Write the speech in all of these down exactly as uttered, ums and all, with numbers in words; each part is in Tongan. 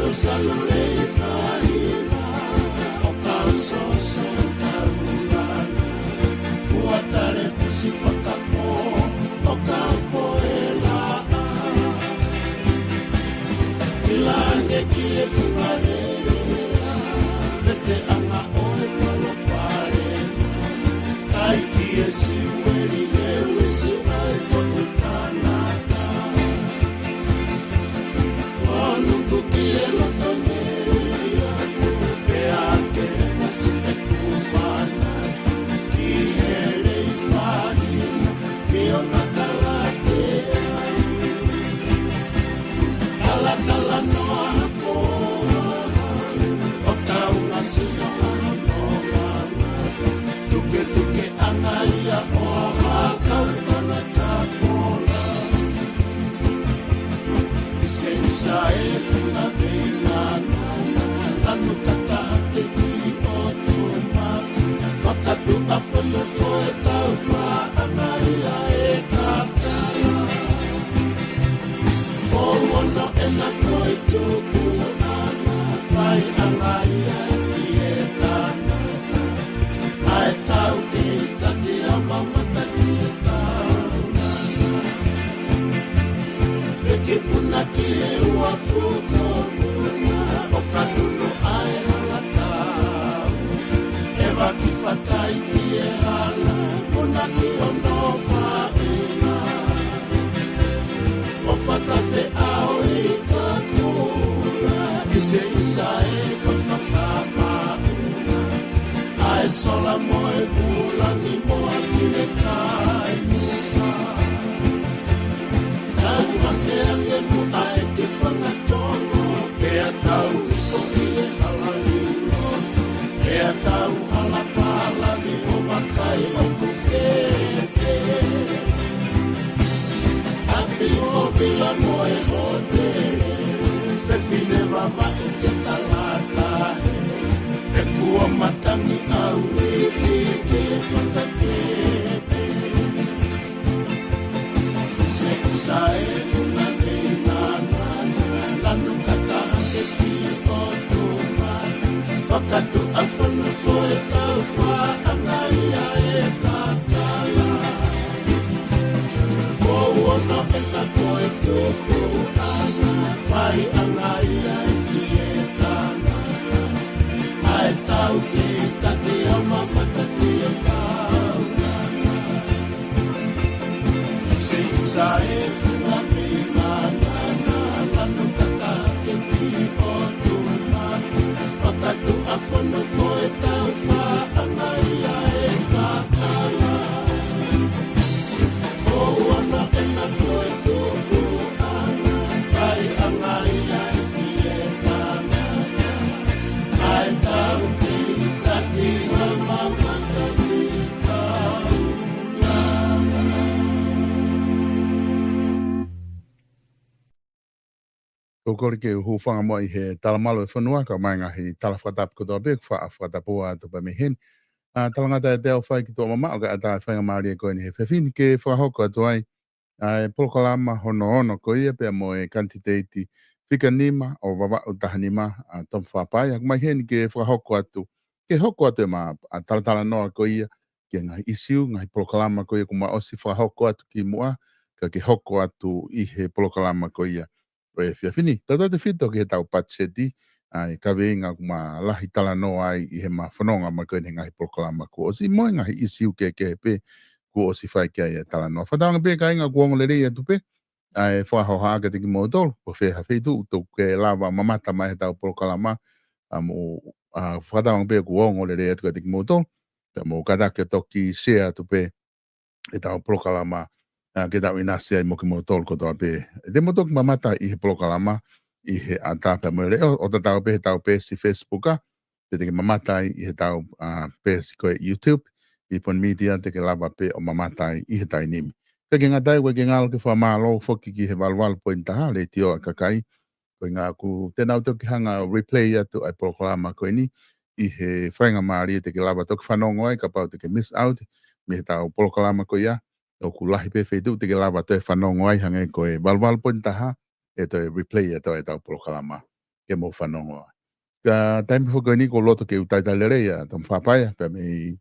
Salu lei fāina, ʻo kau soso taulana. Ua tale fusi fakapō, ʻo kau poʻe laʻā. ʻI langi ki he funga lea, pete anga ʻo e palopalema. Kai ki e siueli e uisi ai toku tangata. ʻO nuku ki e loto nei a fu pea ke le masi e kumana. Ki he lei fāina, fio makalatea. Talatalanoa hako, ʻo tau ngasi no ano mama. Tuketuke anga ia ʻo ha kau tangata fola. Isaisa e funga veinana, lanu kata hake ki ʻOtuma. Fakatuʻa fono ko e tau faʻanga ia e kakala. ʻO ono ena ko e tupu ana, fai anga ia e fie tangata. ʻA e tau ki taki a mamata ki e tau. E ki puna ki e ua fuko puna, ʻo ka nunu ʻa e hala tau. E vaki fakai ki e hala, puna si ono faʻina. ʻO fakafeʻao i ka kula, ʻiseʻisa e ka fakamaʻuna. ʻA e sola mo e vula ni mo a fine kai mua. Tau hake ake muʻa e ke fanga tono, pea tau hifo ʻi e hala lilo. Pea tau hala pala ni ʻo vakai ʻoku fefe. ʻApi ʻo vila mo e hotele, fefine vavaʻu ke talata. E kua matangi au i ki ke fakakete. Seisa e funga veinana, lanu kata hake ki ʻOtuma. Fakatuʻa fono ko e tau faʻanga ia e kakala. Ko ono ena ko e tupu ana, fai anga ia e fie tangata. ʻA e tau ki taki a mamata ki e tau. Seisa e funga veinana, lanu kata hake ki ʻOtuma. Fakatuʻa fono ko e tau faʻanga ia e kakala. Ko ono ena ko e tupu ana, fai anga ia e fie tangata. ʻA e tau ki taki a mamata ki tau. Ko e kole ke u hūfanga muʻa ʻi he talamalu e fonua, kae ʻumaʻā e ngaahi tala fakatapu kotoa pē, kuo faʻa fakatapua atu pē mei heni. ʻA, talangata e te au fai ki tuʻa mamaʻo, kae ʻatā e faingamālie ko eni he efiafi ni ke fakahoko atu ai ʻa e polokalama hono ono ko ia pea mo e kanititeiti fika nima ʻo Vavaʻu taha nima, ʻa Tom Fapai, ʻoku mai heni ke fakahoko atu, ke hoko atu e ma, ʻa, talatalanoa ko ia ki he ngaahi ʻisiū, ngaahi polokalama ko ia kuo ma ʻosi fakahoko atu ki muʻa, ka ke hoko atu ʻi he polokalama ko ia ʻo e efiafi ni. Tautautefito ki he tau patiseti, ʻa e kaveinga kuo ma lahi talanoa ai ʻi he ma fononga mai ko eni he ngaahi polokalama kuo ʻosi mo e ngaahi ʻisiū kehekehe pē kuo ʻosi fai ki ai e talanoa. Fakatauange pē kāinga kuo ongo lelei atu pē ʻa e fakahohaʻa kiate kimoutolu, pe ko fē ha feituʻu ʻoku ke lava mamata mai he tau polokalama, ʻa mo, ʻa, fakatauange pē kuo ongo lelei atu kiate kimoutolu, pea mou kātaki toki share atu pē e tau polokalama, ʻa, ke tau ʻinasi ai mo kimoutolu kotoa pē. ʻE te mou toki mamata ʻi he polokalama ʻi he ʻatā pea mo e leʻo, ʻo tatau pē he tau peesi Facebook, ʻa, pe te ke mamata ai ʻi he tau, ʻa, peesi ko e YouTube, Pipon Media, te ke lava pē ʻo mamata ai ʻi he taimi ni. Ka ke ngata ai, ʻoku ʻikai ke ngalo ke fakamālō foki ki he valuvalu poini taha, Letiō ʻa e Kakai, ko e ʻuhinga ʻoku te nau toki hanga replay atu ʻa e polokalama ko eni, ʻi he faingamālie te ke lava toki fanongo ai, kapau te ke miss out mei he tau polokalama ko ia, ʻoku lahi pē feituʻu te ke lava toe fanongo ai hangē ko e valuvalu poini taha, ʻe toe replay atu e tau polokalama. ke mou fanongo. Ka taimi foki ko eni ʻoku ou loto ke u talitali lelei ʻa Tomifa Paea, pea mei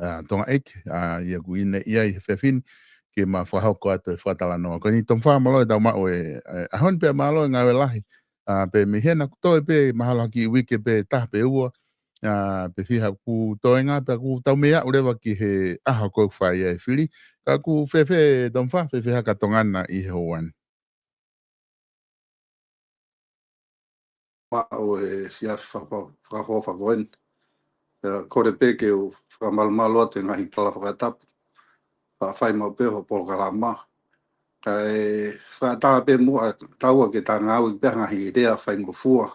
ʻa Tonga ʻEiki, ʻa ia ʻoku ʻi ai he efiafi ni, ke ma fakahoko atu e fakatalanoa. Ko eni Tomifa, mālō e tau maʻu e, e ʻaho ni pea mālō e ngāue lahi. ʻA, pea mei hena kuo toe pē mahalo ha kiʻi uike pē taha pe ua. ʻA, pe fiha kuo toe ngā pea kuo tau meʻa ʻo leva ki he ʻaho ko ē ʻoku fai ai e fili. Ka ʻoku fēfē Tomifa, fēfē hake ʻa Tonga na ʻi he houa ni? Maʻu e efiafi faka-, faka-, fakaʻofoʻofa ko eni. Pea kole pē ke u fakamalumalu atu e ngaahi tala fakatapu. Faʻa fai maʻu pē hoʻo polokalama. Kae fakatā pē muʻa taua ke ta ngāueʻaki pē ha ngaahi lea faingofua.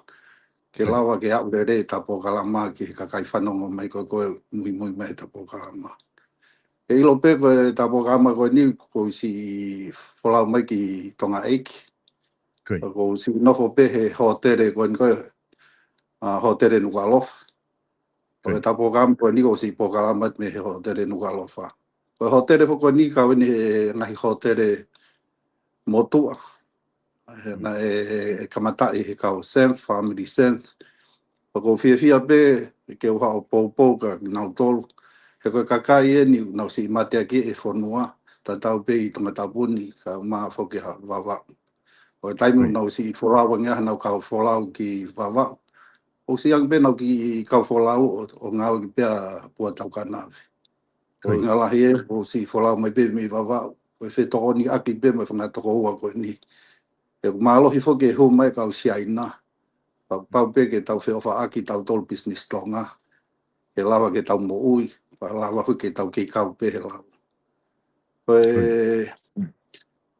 Ke lava ke aʻu lelei ʻeta polokalama ki he kakai fanongo mai ko ē ʻoku muimui mai heʻeta polokalama. ʻE ʻilo pē ko ʻeta polokalama ko eni ʻoku ou siʻi folau mai ki Tonga ʻEiki. Ko ia. ʻOku ou siʻi nofo pē he hōtele ko eni ko ē, ʻa, hōtele Nukuʻalofa. Ko ia. ʻEta polokalama ko eni ʻoku ou siʻi polokalama mei he hōtele Nukuʻalofa. Ko e hōtele foki ko eni kau eni he ngaahi hōtele motuʻa. He naʻe, ʻe, ʻe kamataʻi he kau Sands, Family Sands. Pea ʻoku ou fiefia pē ke u haʻu ʻo poupou kia kinautolu. He ko e kakai eni ʻoku nau siʻi mateaki e fonua, tatau pē ʻi Tongatapu ni, kae ʻumaʻā foki ʻa Vavaʻu. Ko e taimi ʻoku nau siʻi folau ange ai haʻanau kau folau ki Vavaʻu, ʻoku siʻi ange pē ʻenau kiʻi kau folau ʻo, ʻo ngāueʻaki pē ʻa Puataukanave. Ko e ʻuhinga lahi ē, ʻoku ou siʻi folau mai pē mei Vavaʻu. Ko e fetokoniʻaki pē mo e fanga tokoua ko eni. ʻOku mālohi foki e hū mai e kau Siaina. Pea pau pē ke tau feʻofaʻaki tautolu business Tonga. Ke lava ke tau moʻui, pea lava foki ke tau kei kau pē he lau. Ko e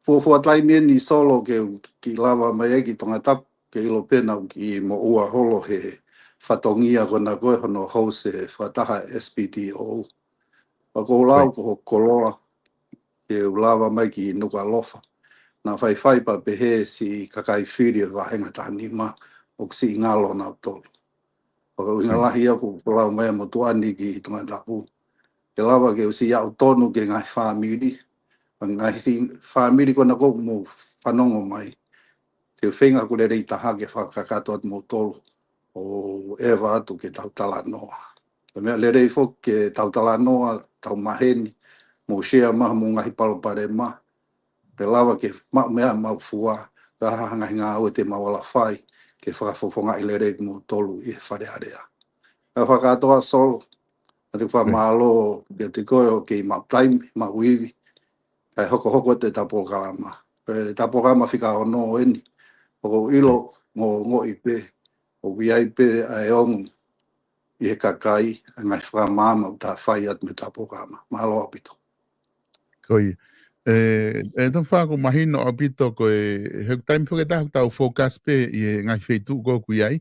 fuofua taimi eni Solo ke u kiʻi lava mai ai ki Tongatapu, ke ʻilo pē naʻa ku kiʻi moʻua holo he fatongia ko ena ko ē hono host e fakataha S P T O. Pea ʻoku ou lau ko hoku koloa ke u lava mai ki Nukuʻalofa. Naʻa faifai pea pehē siʻi kakai fili e vāhenga taha nima ʻoku siʻi ngalo nautolu. Pea ko e ʻuhinga lahi ia ʻoku folau mai ʻa e motuʻa ni ki Tongatapu. Ke lava ke u siʻi aʻu tonu ki he ngaahi fāmili. Ngaahi siʻi fāmili ko ena ʻoku mou fanongo mai. Te u feinga ʻeku lelei taha ke fakakakato atu moutolu ʻo ʻeva atu ke tau talanoa. Ko e meʻa lelei foki ke tau talanoa, tau maheni, mou share mai hoʻomou ngaahi palopalema, ke lava ke maʻu meʻa maʻu fua, ka ha ngaahi ngāue te mau ala fai, ke fakafofongaʻi lelei kimoutolu ʻi he Fale Alea. Ka fakakātoa Solo, ʻoatu e fakamālō kiate koe ʻo kei maʻu taimi, maʻu ivi, kae hokohoko atu ʻeta polokalama. ʻEta polokalama fika ono eni, ʻoku ou ʻilo mo ongoʻi pē, ʻoku ʻi ai pē ʻa e ongo ʻi he kakai, ʻa e ngaahi fakamaama ʻoku ta fai atu mei heʻeta polokalama. Mālō ʻaupito. Ko ia. ʻE, ʻe Tomifa, ʻoku mahino ʻaupito ko e, he taimi foki ʻe taha ʻoku tau focus pē ʻi he ngaahi feituʻu ko ē ʻoku ʻi ai.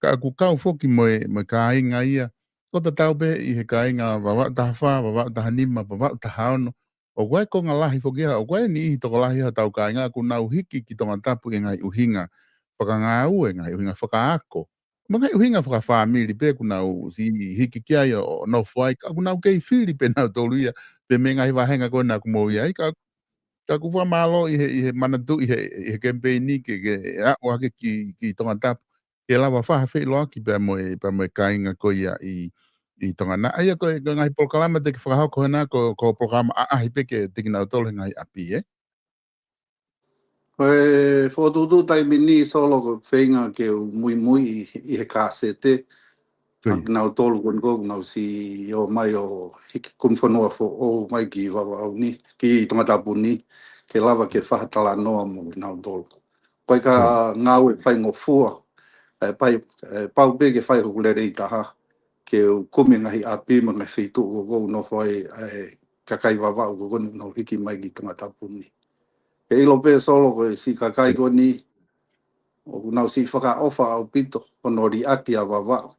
Ka ʻoku kau foki mo e, mo e kāinga ia. Ko e tatau pē ʻi he kāinga Vavaʻu taha fā, Vavaʻu taha nima, Vavaʻu taha ono. ʻOku ʻi ai e konga lahi foki ia, ʻoku ʻi ai e niʻihi tokolahi ia hotau kāinga ʻoku nau hiki ki Tongatapu ʻi he ngaahi ʻuhinga fakangāue, ngaahi ʻuhinga fakaako. Mo e ngaahi ʻuhinga fakafāmili pē ʻoku nau siʻi hiki ki ai ʻo, ʻo nofo ai, ka ʻoku nau kei fili pē nautolu ia, pē mei he ngaahi vāhenga ko ena ʻoku mou ʻi ai, ka, ka ʻoku ou fakamālō ʻi he, ʻi he manatuʻi ʻi he, ʻi he kemipeini ke, ke aʻu hake ki, ki Tongatapu, ke lava fai ha feʻiloaki pea mo e, pea mo e kāinga ko ia ʻi, ʻi Tonga na. ʻA ia ko e, ko e ngaahi polokalama te ke fakahoko hena ko, ko e polokalama ʻaʻahi pē kiate kinautolu he ngaahi ʻapi, ē? Ko e fokotuʻutuʻu taimi ni Solo ʻoku ou feinga ke u muimui ʻi, ʻi he kāsete. Ko ia. Kinautolu ko eni ʻoku nau siʻi ō mai ʻo hiki kumi fonua foʻou mai ki Vavaʻu ni, ki Tongatapu ni, ke lava ke fai ha talanoa mo kinautolu. Ko e ka ngāue faingofua, ʻe pai, ʻe pau pē ke fai hoku lelei taha, ke u kumi e ngaahi ʻapi mo e ngaahi feituʻu ʻoku ou nofo ai, ʻa e kakai Vavaʻu ʻoku nau hiki mai ki Tongatapu ni. Ke ʻilo pē Solo ko e siʻi kakai ko eni, ʻoku nau siʻi fakaʻofa ʻaupito hono liʻaki ʻa Vavaʻu.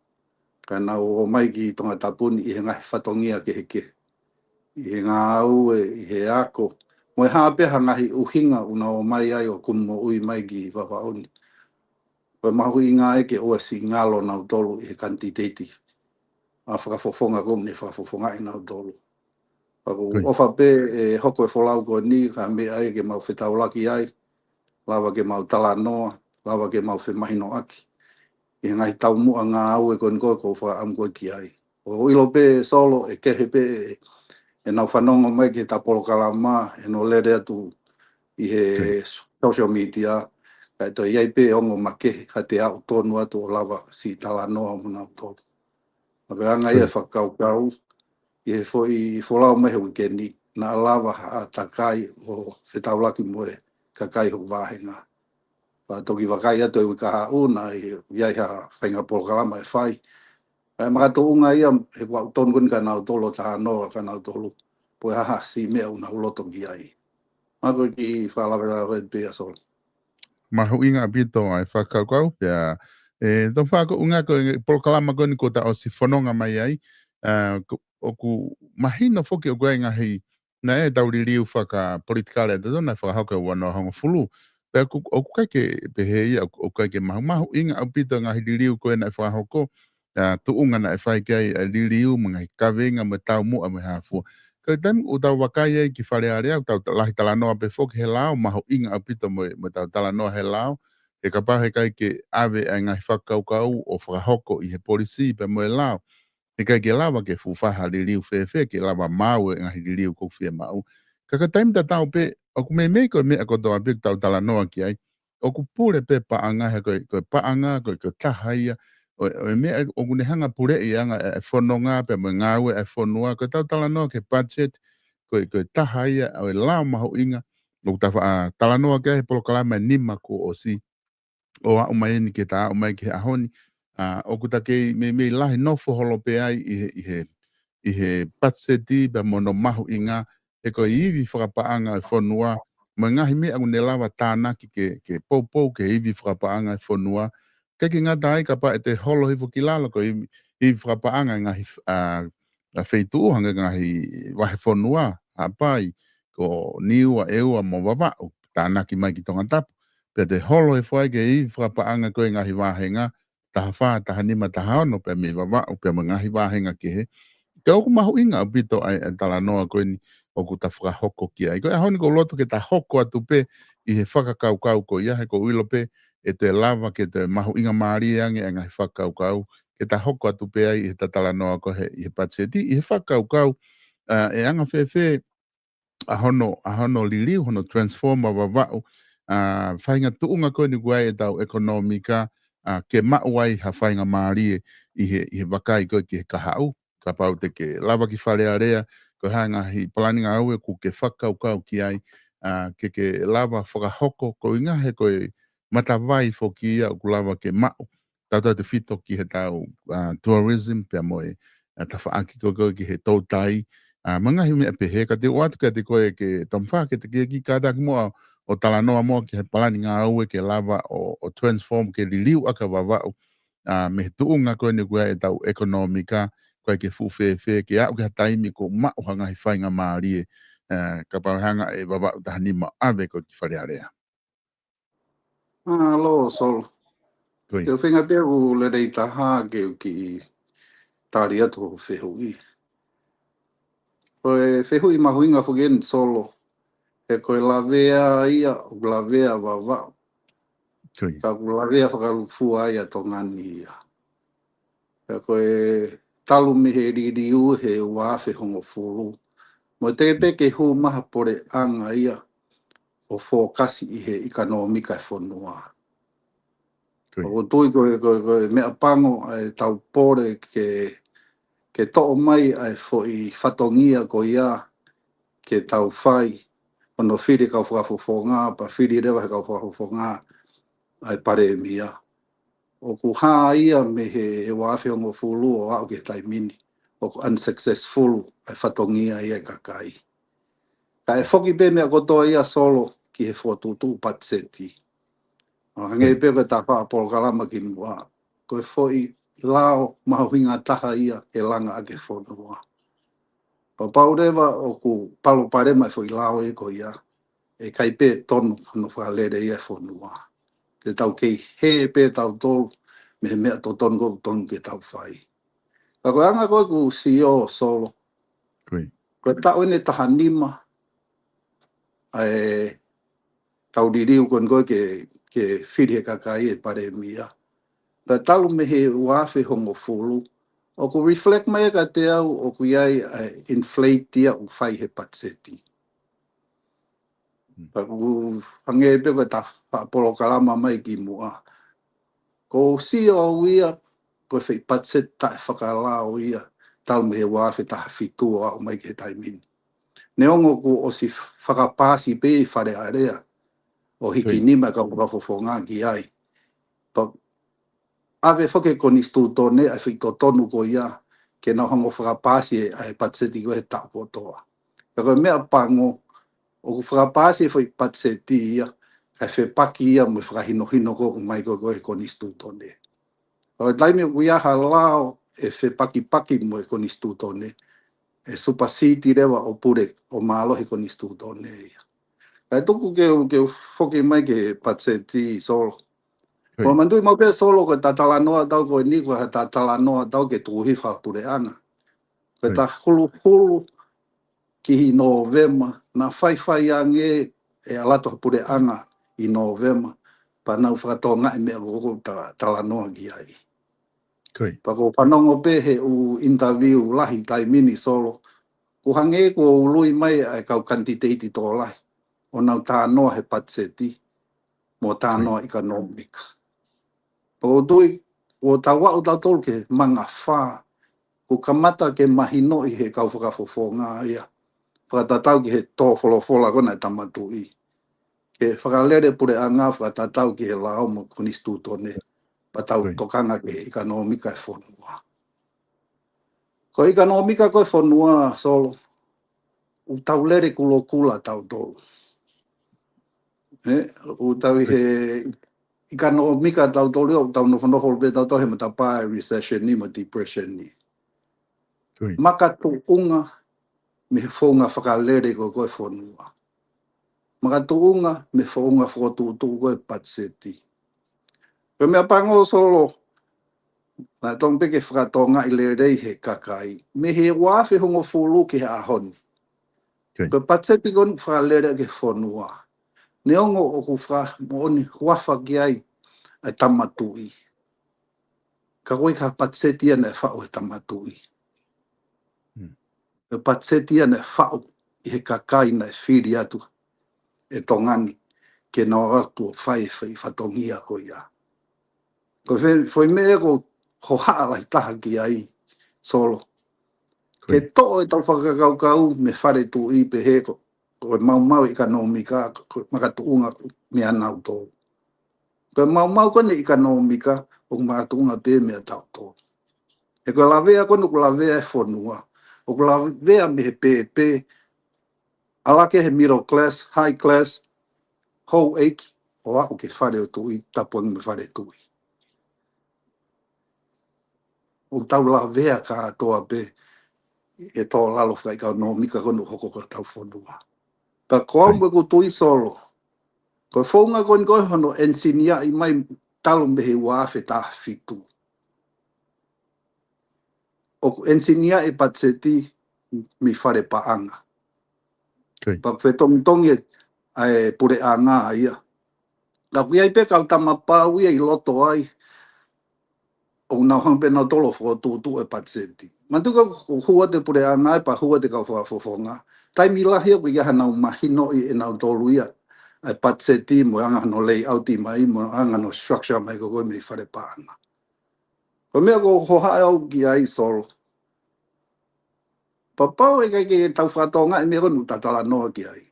Ka nau ō mai ki Tongatapu ni ʻi he ngaahi fatongia kehekehe. ʻI he ngāue, ʻi he ako. Mo e hā pē ha ngaahi ʻuhinga ʻoku nau ō mai ai ʻo kumi moʻui mai ki Vavaʻu ni. Ko e mahuʻinga ia ke ʻoua siʻi ngalo nautolu ʻi he kanititeiti ʻa e fakafofonga ʻoku ne fakafofongaʻi nautolu. Pea ʻoku ou ʻofa pē ʻe hoko e folau ko eni ko ha meʻa ia ke mau fetaulaki ai, lava ke mau talanoa, lava ke mau femahinoʻaki, ʻi he ngaahi taumuʻa ngāue ko eni ko ē ʻoku ou fakaʻamu ko ē ki ai. ʻOku ou ʻilo pē Solo ʻe kehe pē ʻenau fanongo mai ki heʻeta polokalama, ʻenau lele atu ʻi he social media, kae toe ʻi ai pē ongo makehe, ha te u tonu atu ʻo lava siʻi talanoa mo nautolu. Ka ko e anga ia e fakakaukau, ʻi he foʻi folau mai he uike ni, naʻa lava ha takai ʻo fetaulaki mo e kakai hoku vāhenga. Pea toki vakai atu e uike kahaʻu naʻe ʻi ai ha faʻahinga polokalama ʻe fai. Kae makatuʻunga ia he kuo u tonu ko eni kia nautolu ʻo talanoa kia nautolu pe ko e hā ha siʻi meʻa ʻoku nau loto ki ai. Mako ki fakalavelave pē ia Solo. Mahuʻinga ʻaupito ʻa e fakakaukau pea ʻe tau fakaʻunga ko e polokalama ko eni kuo ta ʻosi fononga mai ai. ʻA, ko, ʻoku mahino foki ʻoku ʻi ai ngaahi, naʻe tau liliu fakapolitikale ʻa tautolu naʻe fakahoko he ua noa hongofulu. Pea ʻoku, ʻoku ʻikai ke pehē ia, ʻoku, ʻoku ʻikai ke mahu, mahuʻinga ʻaupito ngaahi liliu ko ē naʻe fakahoko, ʻa, tuʻunga naʻe fai ki ai ʻa e liliu mo e ngaahi kaveinga mo e taumuʻa mo e hā fua. Ko e taimi ʻoku tau vakai ai ki Fale Alea, ʻoku tau ta-, lahi talanoa pē foki he lao, mahuʻinga ʻaupito mo e, mo ʻetau talanoa he lao, he kapau he ʻikai ke ʻave ʻa e ngaahi fakakaukau ʻo fakahoko ʻi he polisī pea mo e lao, he ʻikai ke lava ke fuʻu fai ha liliu fēfē, ke lava maʻu e ngaahi liliu ʻoku fiemaʻu. Ka ko e taimi tatau pē, ʻoku meimei ko e meʻa kotoa pē ʻoku tau talanoa ki ai, ʻoku pule pē paʻanga, he ko e, ko e paʻanga, ko e, ko e taha ia ʻo e, ʻo e meʻa ʻoku ne hanga puleʻi ʻa e anga e fononga pea mo e ngāue ʻa e fonua, ko ʻetau talanoa ki he budget, ko e, ko e taha ia ʻo e lao mahuʻinga, ʻoku ta faʻa talanoa ki ai he polokalama ʻe nima kuo ʻosi, ʻo aʻu mai eni ke ta aʻu mai ki he ʻaho ni. ʻA, ʻoku ta kei meimei lahi nofo holo pē ai ʻi he, ʻi he, ʻi he patiseti pea mo hono mahuʻinga, he ko e ivi fakapaʻanga e fonua, mo e ngaahi meʻa ʻoku ne lava tānaki ke, ke poupou ki he ivi fakapaʻanga e fonua. ʻIkai ke ngata ai kapau ʻe te holo hifo ki lalo ko e ivi, ivi fakapaʻanga e ngaahi, ʻa, ʻa feituʻu hangē ko e ngaahi vahefonua, Haʻapai, ko Niua, ʻEua mo Vavaʻu, tānaki mai ki Tongatapu. Pea te holo hifo ai ki he ivi fakapaʻanga ko ē ngaahi vāhenga, taha fā, taha nima, taha ono, pea mei Vavaʻu, pea mo e ngaahi vāhenga kehe. Ka ʻoku mahuʻinga ʻaupito ʻa e, ʻa e talanoa ko eni ʻoku ta fakahoko ki ai. Ko e ʻaho ni ʻoku ou loto ke ta hoko atu pē ʻi he fakakaukau ko ia, he ʻoku ou ʻilo pē ʻe toe lava ke toe mahuʻinga mālie ange ʻa e ngaahi fakakaukau, ke ta hoko atu pē ai ʻi heʻeta talanoa ko ē he, ʻi he patiseti, ʻi he fakakaukau, ʻa, ʻe anga fēfē ʻa hono, ʻa hono liliu, hono transform ʻa Vavaʻu, ʻa, faʻahinga tuʻunga ko eni ʻoku ʻi ai ʻetau ʻekonōmika, ʻa, ke maʻu ai ha faʻahinga mālie ʻi he, ʻi he vakai ko ē ki he kahaʻu. Kapau te ke lava ki Fale Alea, ko e hā e ngaahi palani ngāue ʻoku ke fakakaukau ki ai, ʻa, ke ke lava fakahoko, koeʻuhinga he ko e matavai foki ia ʻoku lava ke maʻu. Tautautefito ki heʻetau, ʻa, tourism pea mo e, ʻa, tafaʻaki ko ē ki he toutai, ʻa, mo e ngaahi meʻa pehē. Ka te u ʻoatu kiate koe Tomifā ke te ke kiʻi kātaki muʻa ʻo talanoa muʻa ki he palani ngāue ke lava ʻo, ʻo transform ke liliu ʻaki ʻa Vavaʻu, ʻa, mei he tuʻunga ko eni ʻoku ʻi ai ʻetau ʻekonōmika, ʻoku ʻikai ke fuʻu fēfē, ke aʻu ki ha taimi ʻoku maʻu ha ngaahi faʻahinga mālie, ʻa, kapau he hanga ʻe Vavaʻu taha nima ʻo ʻave ko ē ki Fale Alea. Mālō Solo. Ko ia. Te u feinga pē ʻo lelei taha ke u kiʻi tali atu hoʻo fehuʻi. Ko e fehuʻi mahuʻinga foki eni Solo. He ko e lavea ia, ʻoku lavea Vavaʻu. Ko ia. Ka ʻoku lavea fakalūkufua ia ʻa Tonga ni ia. Pea ko e talu mei he liliu he ua afe hongofulu. Mo e teʻeki pē ke hū mai ha puleʻanga ia ʻo fokasi ʻi he ʻekonōmika e fonua. Ko ia. ʻOku ou tui ko e, ko e, ko e meʻapango ʻa ʻetau pole ke, ke toʻo mai ʻa e foʻi fatongia ko ia ke tau fai, hono fili kau fakafofonga, pea fili leva he kau fakafofonga ʻa e palēmia. ʻOku hā ia mei he, he ua afe hongofulu ʻo aʻu ki he taimi ni, ʻoku unsuccessful ʻa e fatongia ia ʻa e kakai. Ka ʻe foki pē meʻa kotoa ia Solo ki he fokotuʻutuʻu patiseti. ʻO hangē pē ko ʻeta faʻa polokalama kimuʻa. Ko e foʻi lao mahuʻinga taha ia ke langa ʻaki e fonua. Kapau leva ʻoku palopalema e foʻi lao ē ko ia, ʻe ʻikai pē tonu hono fakalele ia e fonua. Te tau kei hē pē tautolu mei he meʻa totonu ʻoku totonu ke tau fai. Ka ko e anga ko ē ʻoku sio Solo. Ko ia. Ko e taʻu eni ʻe taha nima ʻa ʻetau liliu ko eni ko ē ke, ke fili he kakai e palēmia. Pea talu mei he ua afe hongofulu, ʻoku reflect mai kiate au ʻoku ʻi ai ʻa e inflate ia ʻoku fai he patiseti. Pea ʻoku hangē pē ko e ta faʻa polokalama mai ki muʻa. Ko u sio au ia, ko e foʻi patiseti taʻefakalao ia, talu mei he ua afe taha fitu ʻo aʻu mai ki he taimi ni. Neongo kuo ʻosi fakapaasi pē ʻi Fale Alea, ʻo hiki nima e kau fakafofonga ki ai. Pea ʻave foki e konisitūtone ʻa e foʻi totonu ko ia, ke nau hanga ʻo fakapaasi e, ʻa e patiseti ko ē he taʻu kotoa. Ka ko e meʻapango, ʻoku fakapaasi e foʻi patiseti ia, kae fepaki ia mo e fakahinohino ko ē ʻoku ʻomai ko ē he konisitūtone. Ka ko e taimi ʻoku ʻi ai ha lao ʻe fepakipaki mo e konisitūtone, ʻe supasiti leva ʻo pule ʻo mālohi e konisitūtone ia. Kae tuku ke u, ke u foki mai ki he patiseti, Solo. Ko e manatuʻi maʻu pē, Solo, ko e ta talanoa ʻataʻatā ko eni, ko e ta talanoa ʻataʻatā ke tuku hifo ha puleʻanga. Ko e ta huluhulu ki he Nōvema, naʻa faifai ange e ʻalu atu ha puleʻanga ʻi Nōvema, pea nau fakatokangaʻi e meʻa ko ē ʻoku ta talanoa ki ai. Pea ko u fanongo pē he ʻū interview lahi taimi ni, Solo, ʻoku hangē kuo ului mai ʻa e kau kanititeiti tokolahi ʻo nau talanoa he patiseti mo talanoa ʻikanōmika. Pea ʻoku ou tui, ʻoku tau aʻu tautolu ki he mangafā, kuo kamata ke mahinoʻi he kau fakafofonga ia, fakatatau ki he tō folofola ko ē naʻe Tama Tuʻi, ke fakalele puleʻanga fakatatau ki he lao mo e konisitūtone, pea tau tokanga ki he ʻikanōmika e fonua. Ko e ʻikanōmika ko ē e fonua, Solo, ʻoku tau lele kulokula tautolu. ʻE, ʻoku tau ʻi he ʻikanōmika tautolu, ʻoku tau nofonofo pē tautolu he matapā e recession ni mo e depression ni. Makatuʻunga mei he founga fakalele ko ē ko ē e fonua. Makatuʻunga mei he founga fokotuʻutuʻu ko ē e patiseti. Ko e meʻapango, Solo, naʻe totonu pē ke fakatokangaʻi lelei he kakai, mei he ua afe hongofulu ki he ʻaho ni. Ko e patiseti ko eni ʻoku fakalele ki he fonua, neongo ʻoku fakamoʻoni huafa ki ai ʻa e Tama Tuʻi, ka ko e ʻikai ha patiseti ia naʻe faʻu he Tama Tuʻi. Ko e patiseti ia naʻe faʻu ʻi he kakai naʻe fili atu ʻe Tonga ni ke nau ō atu ʻo fai e foʻi fatongia ko ia. Ko e foʻi meʻa ia ʻoku ou hohaʻa lahi taha ki ai, Solo. Ke toʻo ʻetau fakakaukau mei he fale tuʻi pehē ko, ko e maumau ʻikanōmika, ko e makatuʻunga mei ʻanautolu. Ko e maumau ko eni ʻikanōmika, ʻoku makatuʻunga pē meiate kitautolu. He ko e lavea ko eni ʻoku lavea e fonua, ʻoku lavea mei he pēpē, ʻalu hake he middle class, high class, houʻeiki, ʻo aʻu ki he fale ʻo e tuʻi, tapu ange mo e fale tuʻi. ʻOku tau lavea kātoa pē e tō lalo fakaʻikanōmika ko eni ʻoku hoko ki hotau fonua. Pea ko au mo ʻeku tui, Solo, ko e founga ko eni ko ē hono ʻenisiniaʻi mai talu mei he ua afe taha fitu, ʻoku ʻenisiniaʻi e patiseti mei fale paʻanga. Pea ʻoku fetongitongi ʻa e puleʻanga ia. Ka ʻoku ʻi ai pē kau tama pau ia ʻi loto ai, ʻoku nau hanga pē nautolu ʻo fokotuʻutuʻu e patiseti. Manatuʻi ko ē ʻoku hū atu e puleʻanga ia pea hū atu e kau fakafofonga, taimi lahi ʻoku ʻikai haʻanau mahinoʻi ʻe nautolu ia ʻa e patiseti mo e anga hono layout mai, mo e anga hono structure mai ko ē mei fale paʻanga. Ko e meʻa ʻoku ou hohaʻa au ki ai, Solo, kapau ʻe ʻikai ke tau fakatokangaʻi e meʻa ko eni ʻoku ta talanoa ki ai,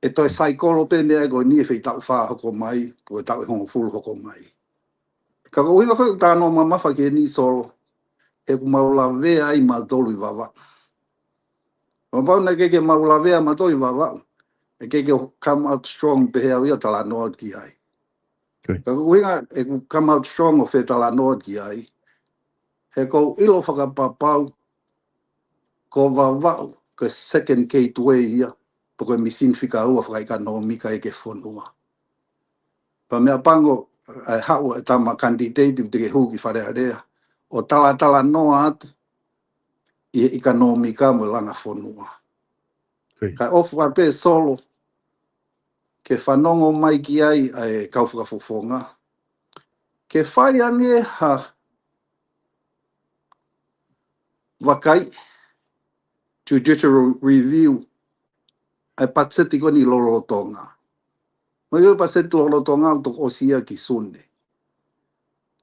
ʻe toe saikolo pē meʻa ko eni he foʻi taʻu fā hoko mai, pe ko e taʻu ʻe hongofulu hoko mai. Ka ko e ʻuhinga foki ʻoku ou talanoa mamafa ki heni, Solo, he ʻoku mau lavea ai mautolu ʻi Vavaʻu. Kapau naʻe ʻikai ke mau lavea mautolu ʻi Vavaʻu, ʻe ʻikai ke u come out strong pehē au ia ʻo talanoa ki ai. Ka ko e ʻuhinga ʻeku come out strong ʻo fetalanoa ki ai, he ʻoku ou ʻilo fakapapau ko Vavaʻu ko e second gateway ia, pe ko e misini fika ua fakaʻikanōmika ia ki he fonua. Pea meʻapango ʻa e haʻu e tama kanititeiti ʻoku teʻeki ke hū ki Fale Alea ʻo talatalanoa atu ʻi he ʻikanōmika mo e langa fonua. Kae ʻofa pē, Solo, ke fanongo mai ki ai ʻa e kau fakafofonga, ke fai ange ha vakai, judicial review, ʻa e patiseti ko eni lolotonga. Mai ʻo e patiseti lolotonga ʻoku toki ʻosi ia ki Sune.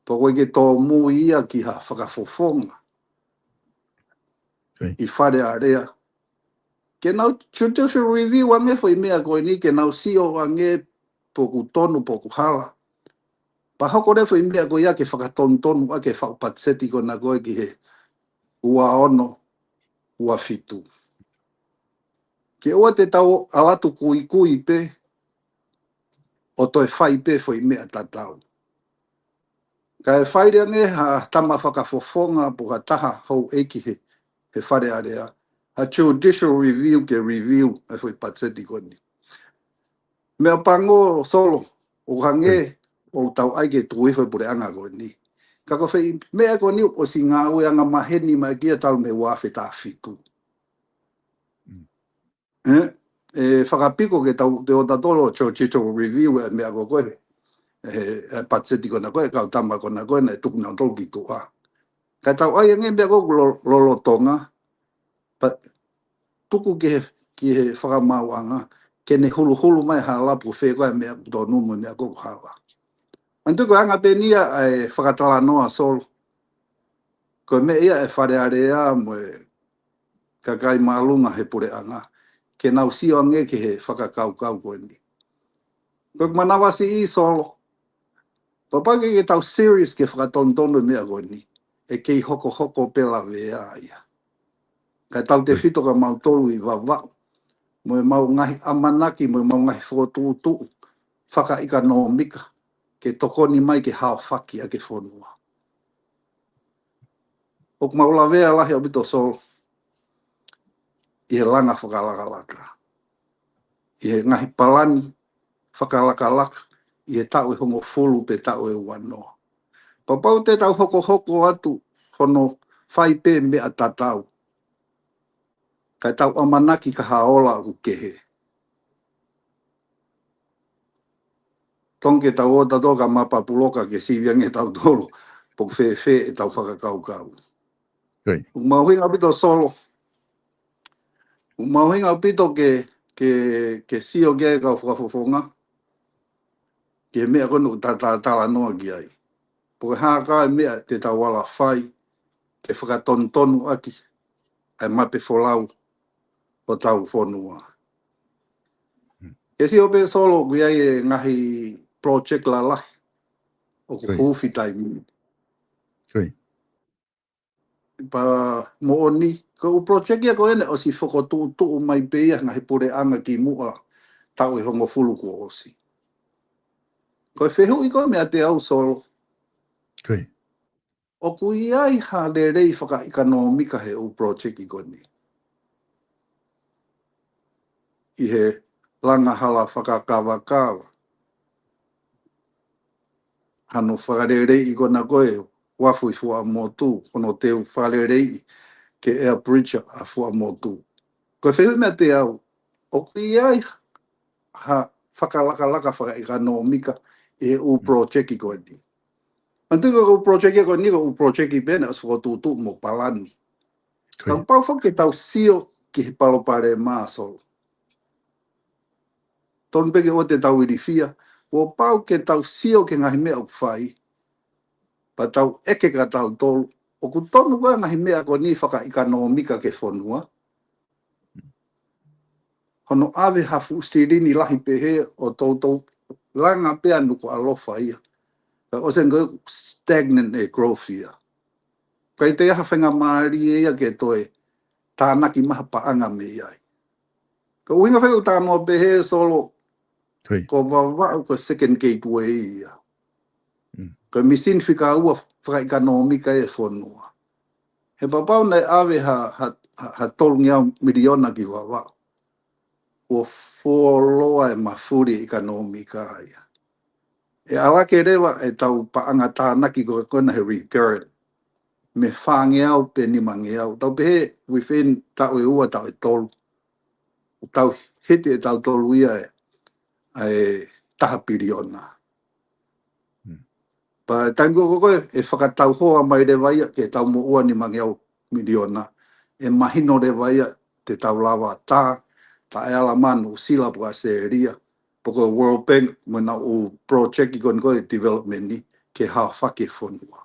Pea ʻoku ʻikai ke tōmui ia ki ha fakafofonga ʻi Fale Alea. Ke nau judicial review ange foʻi meʻa ko eni, ke nau sio ange pe ʻoku tonu pe ʻoku hala. Pea hoko leva foʻi meʻa ko ia ke fakatonutonu ʻaki e faʻu patiseti ko ena ko ē ki he ua ono, ua fitu. Ke ʻoua te tau ʻalu atu kuikui pē, ʻo toe fai pē foʻi meʻa tatau. Kae fai leva ange ha tama fakafofonga pe ha taha houʻeiki he, he Fale Alea, ha judicial review ke review e foʻi patiseti ko eni. Meʻapango Solo, ʻoku hangē ʻoku tau ʻai ke tuku hifo e puleʻanga ko eni. Ka ko e foʻi meʻa ko eni ʻosi ngāueʻanga maheni mai ki ai talu mei he ua afe taha fitu. ʻE, ʻe fakapiko ke tau, te ʻo tatolo judicial review e meʻa ko ē, e, e patiseti ko ena ko ē, kau tama ko ena ko ē, naʻe tuku nautolu ki tuʻa. Kae tau ʻai ange meʻa ko ē lo-, lolotonga, pea tuku ki he, ki he fakamaauʻanga, ke ne huluhulu mai hala pe ko fē ko ē meʻa ʻoku tonu mo e meʻa ʻoku hala. Manatu ko e anga pē eni ia ʻa e fakatalanoa Solo. Ko e meʻa ia ʻa e Fale Alea mo e kakai māʻolunga he puleʻanga, ke nau sio ange ki he fakakaukau ko eni. Ko e manavasiʻi Solo, kapau ʻoku ʻikai ke tau serious ke fakatonutonu e meʻa ko eni, ʻe kei hokohoko pē lavea ia. Kae tautefito kia mautolu ʻi Vavaʻu, mo ʻemau ngaahi ʻamanaki, mo ʻemau ngaahi fokotuʻutuʻu fakaʻekonōmika, ke tokoni mai ke haofaki ʻaki e fonua. ʻOku mau lavea lahi ʻaupito Solo ʻi he langa fakalakalaka, ʻi he ngaahi palani fakalakalaka ʻi he taʻu ʻe hongofulu pe taʻu ʻe uanoa. Kapau te tau hokohoko atu hono fai pē meʻa tatau, kae tau ʻamanaki ki ha ola ʻoku kehe. Tonu ke tau ō tautolu kia Mapapuloka ke sivi ange tautolu, pe ʻoku fēfē ʻetau fakakaukau. ʻOku mahuʻinga ʻaupito Solo. ʻOku mahuʻinga ʻaupito ke, ke, ke sio ki ai kau fakafofonga, ki he meʻa ko eni ʻoku ta, ta, talanoa ki ai. Pe ko e hā e meʻa te tau ala fai, ke fakatonutonu ʻaki ʻa e mape folau ʻo hotau fonua. Ke sio pē Solo ʻoku ʻi ai e ngaahi project lalahi ʻoku huufi taimi. Pea moʻoni, ko e ʻū project ia ko eni ʻosi fokotuʻutuʻu mai pē ia ngaahi puleʻanga kimuʻa taʻu ʻe hongofulu kuo ʻosi. Ko e fehuʻi ko ē meiate au Solo. ʻOku ʻi ai ha lelei fakaʻekonōmika he ʻū project ko eni. ʻI he langa hala fakakavakava. Hano fakaleleiʻi ko ena ko ē uafu ʻi Fuaʻamotu, hono teu fakaleleiʻi ke air bridge ʻa Fuaʻamotu. Ko e fehuʻi meiate au, ʻoku ʻi ai ha fakalakalaka fakaʻekonōmika ʻi he ʻū project ko eni. Manatu ko e ʻū project ko eni, ko e ʻū project pē naʻe ʻosi fokotuʻutuʻu mo palani. Kapau foki ke tau sio ki he palopalema Solo. Tonu pē ke ʻoua te tau ilifia, kuo pau ke tau sio ki he ngaahi meʻa ʻoku fai, pea tau ʻeke kia tautolu, ʻoku tonu ko ē ngaahi meʻa ko eni fakaʻekonōmika ki he fonua. Hono ʻave ha fuʻu silini lahi pehē ʻo toutou langa pē ʻa Nukuʻalofa ia. Ka ʻosi ko e stagnant e growth ia. ʻIkai toe ʻi ai ha faingamālie ia ke toe tānaki mai ha paʻanga mei ai. Ko e ʻuhinga foki ʻoku ou talanoa pehē Solo, ko Vavaʻu ko e second gateway ia. Ko e misini fika ua fakaʻekonōmika e fonua. He kapau naʻe ʻave ha, ha, ha, ha tolungeau miliona ki Vavaʻu, kuo fuoloa e mafuli ʻekonōmika ia. ʻE ʻalu hake leva ʻetau paʻanga tānaki ko ē ko ena he recurrent mei he fāngeau pe nimangeau. Tau pehē within taʻu ʻe ua, taʻu ʻe tolu, ʻoku tau hiti ʻe tautolu ia e, ʻa e taha piliona. Pea taimi ko ē ko ē ʻe fakatau hoa mai leva ia ke tau moʻua nimangeau miliona, ʻe mahino leva ia te tau lava tā, taʻealamanu ʻUsila pea ko ʻAositelēlia, pea ko e World Bank mo ʻenau project ko eni ko e development ni ke haofaki e fonua.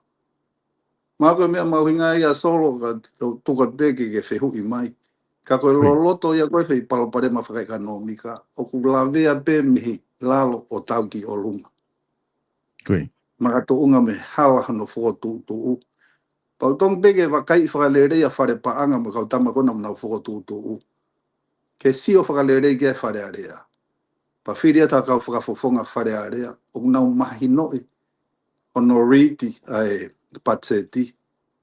Mahalo ko e meʻa mahuʻinga ia Solo ka tuku atu pē ke ke fehuʻi mai. Ka ko e loloto ia ko e foʻi palopalema fakaʻekonōmika, ʻoku lavea pē mei lalo ʻo tau ki ʻolunga. Makatuʻunga mei he hala hono fokotuʻutuʻu. Pea ʻoku totonu pē ke vakaiʻi fakalelei ʻa Fale Paʻanga mo e kau tama ko ena ʻoku nau fokotuʻutuʻu. Ke sio fakalelei ki ai Fale Alea. Pea fili atu ha kau fakafofonga Fale Alea, ʻoku nau mahinoʻi hono liki ʻa e patiseti,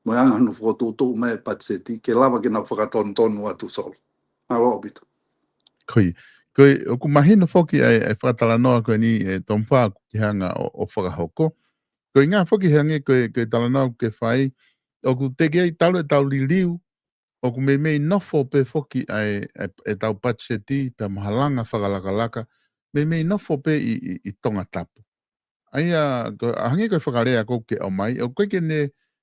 mo e anga hono fokotuʻutuʻu mai e patiseti, ke lava ke nau fakatonutonu atu Solo. Mālō ʻaupito. Ko ia, ko ia, ʻoku mahino foki ʻa e, ʻa e fakatalanoa ko eni ʻe Tomifā ʻoku ke hanga ʻo, ʻo fakahoko. Ko e ʻuhinga foki he hangē ko e, ko e talanoa ʻoku ke fai, ʻoku teʻeki ai talu ʻetau liliu, ʻoku meimei nofo pē foki ʻa e, ʻa e, ʻetau patiseti, pea mo ha langa fakalakalaka, meimei nofo pē ʻi, ʻi, ʻi Tongatapu. ʻA ia, ko, ʻa hangē ko e fakalea ʻoku ke ʻomai, ʻoku ʻikai ke ne,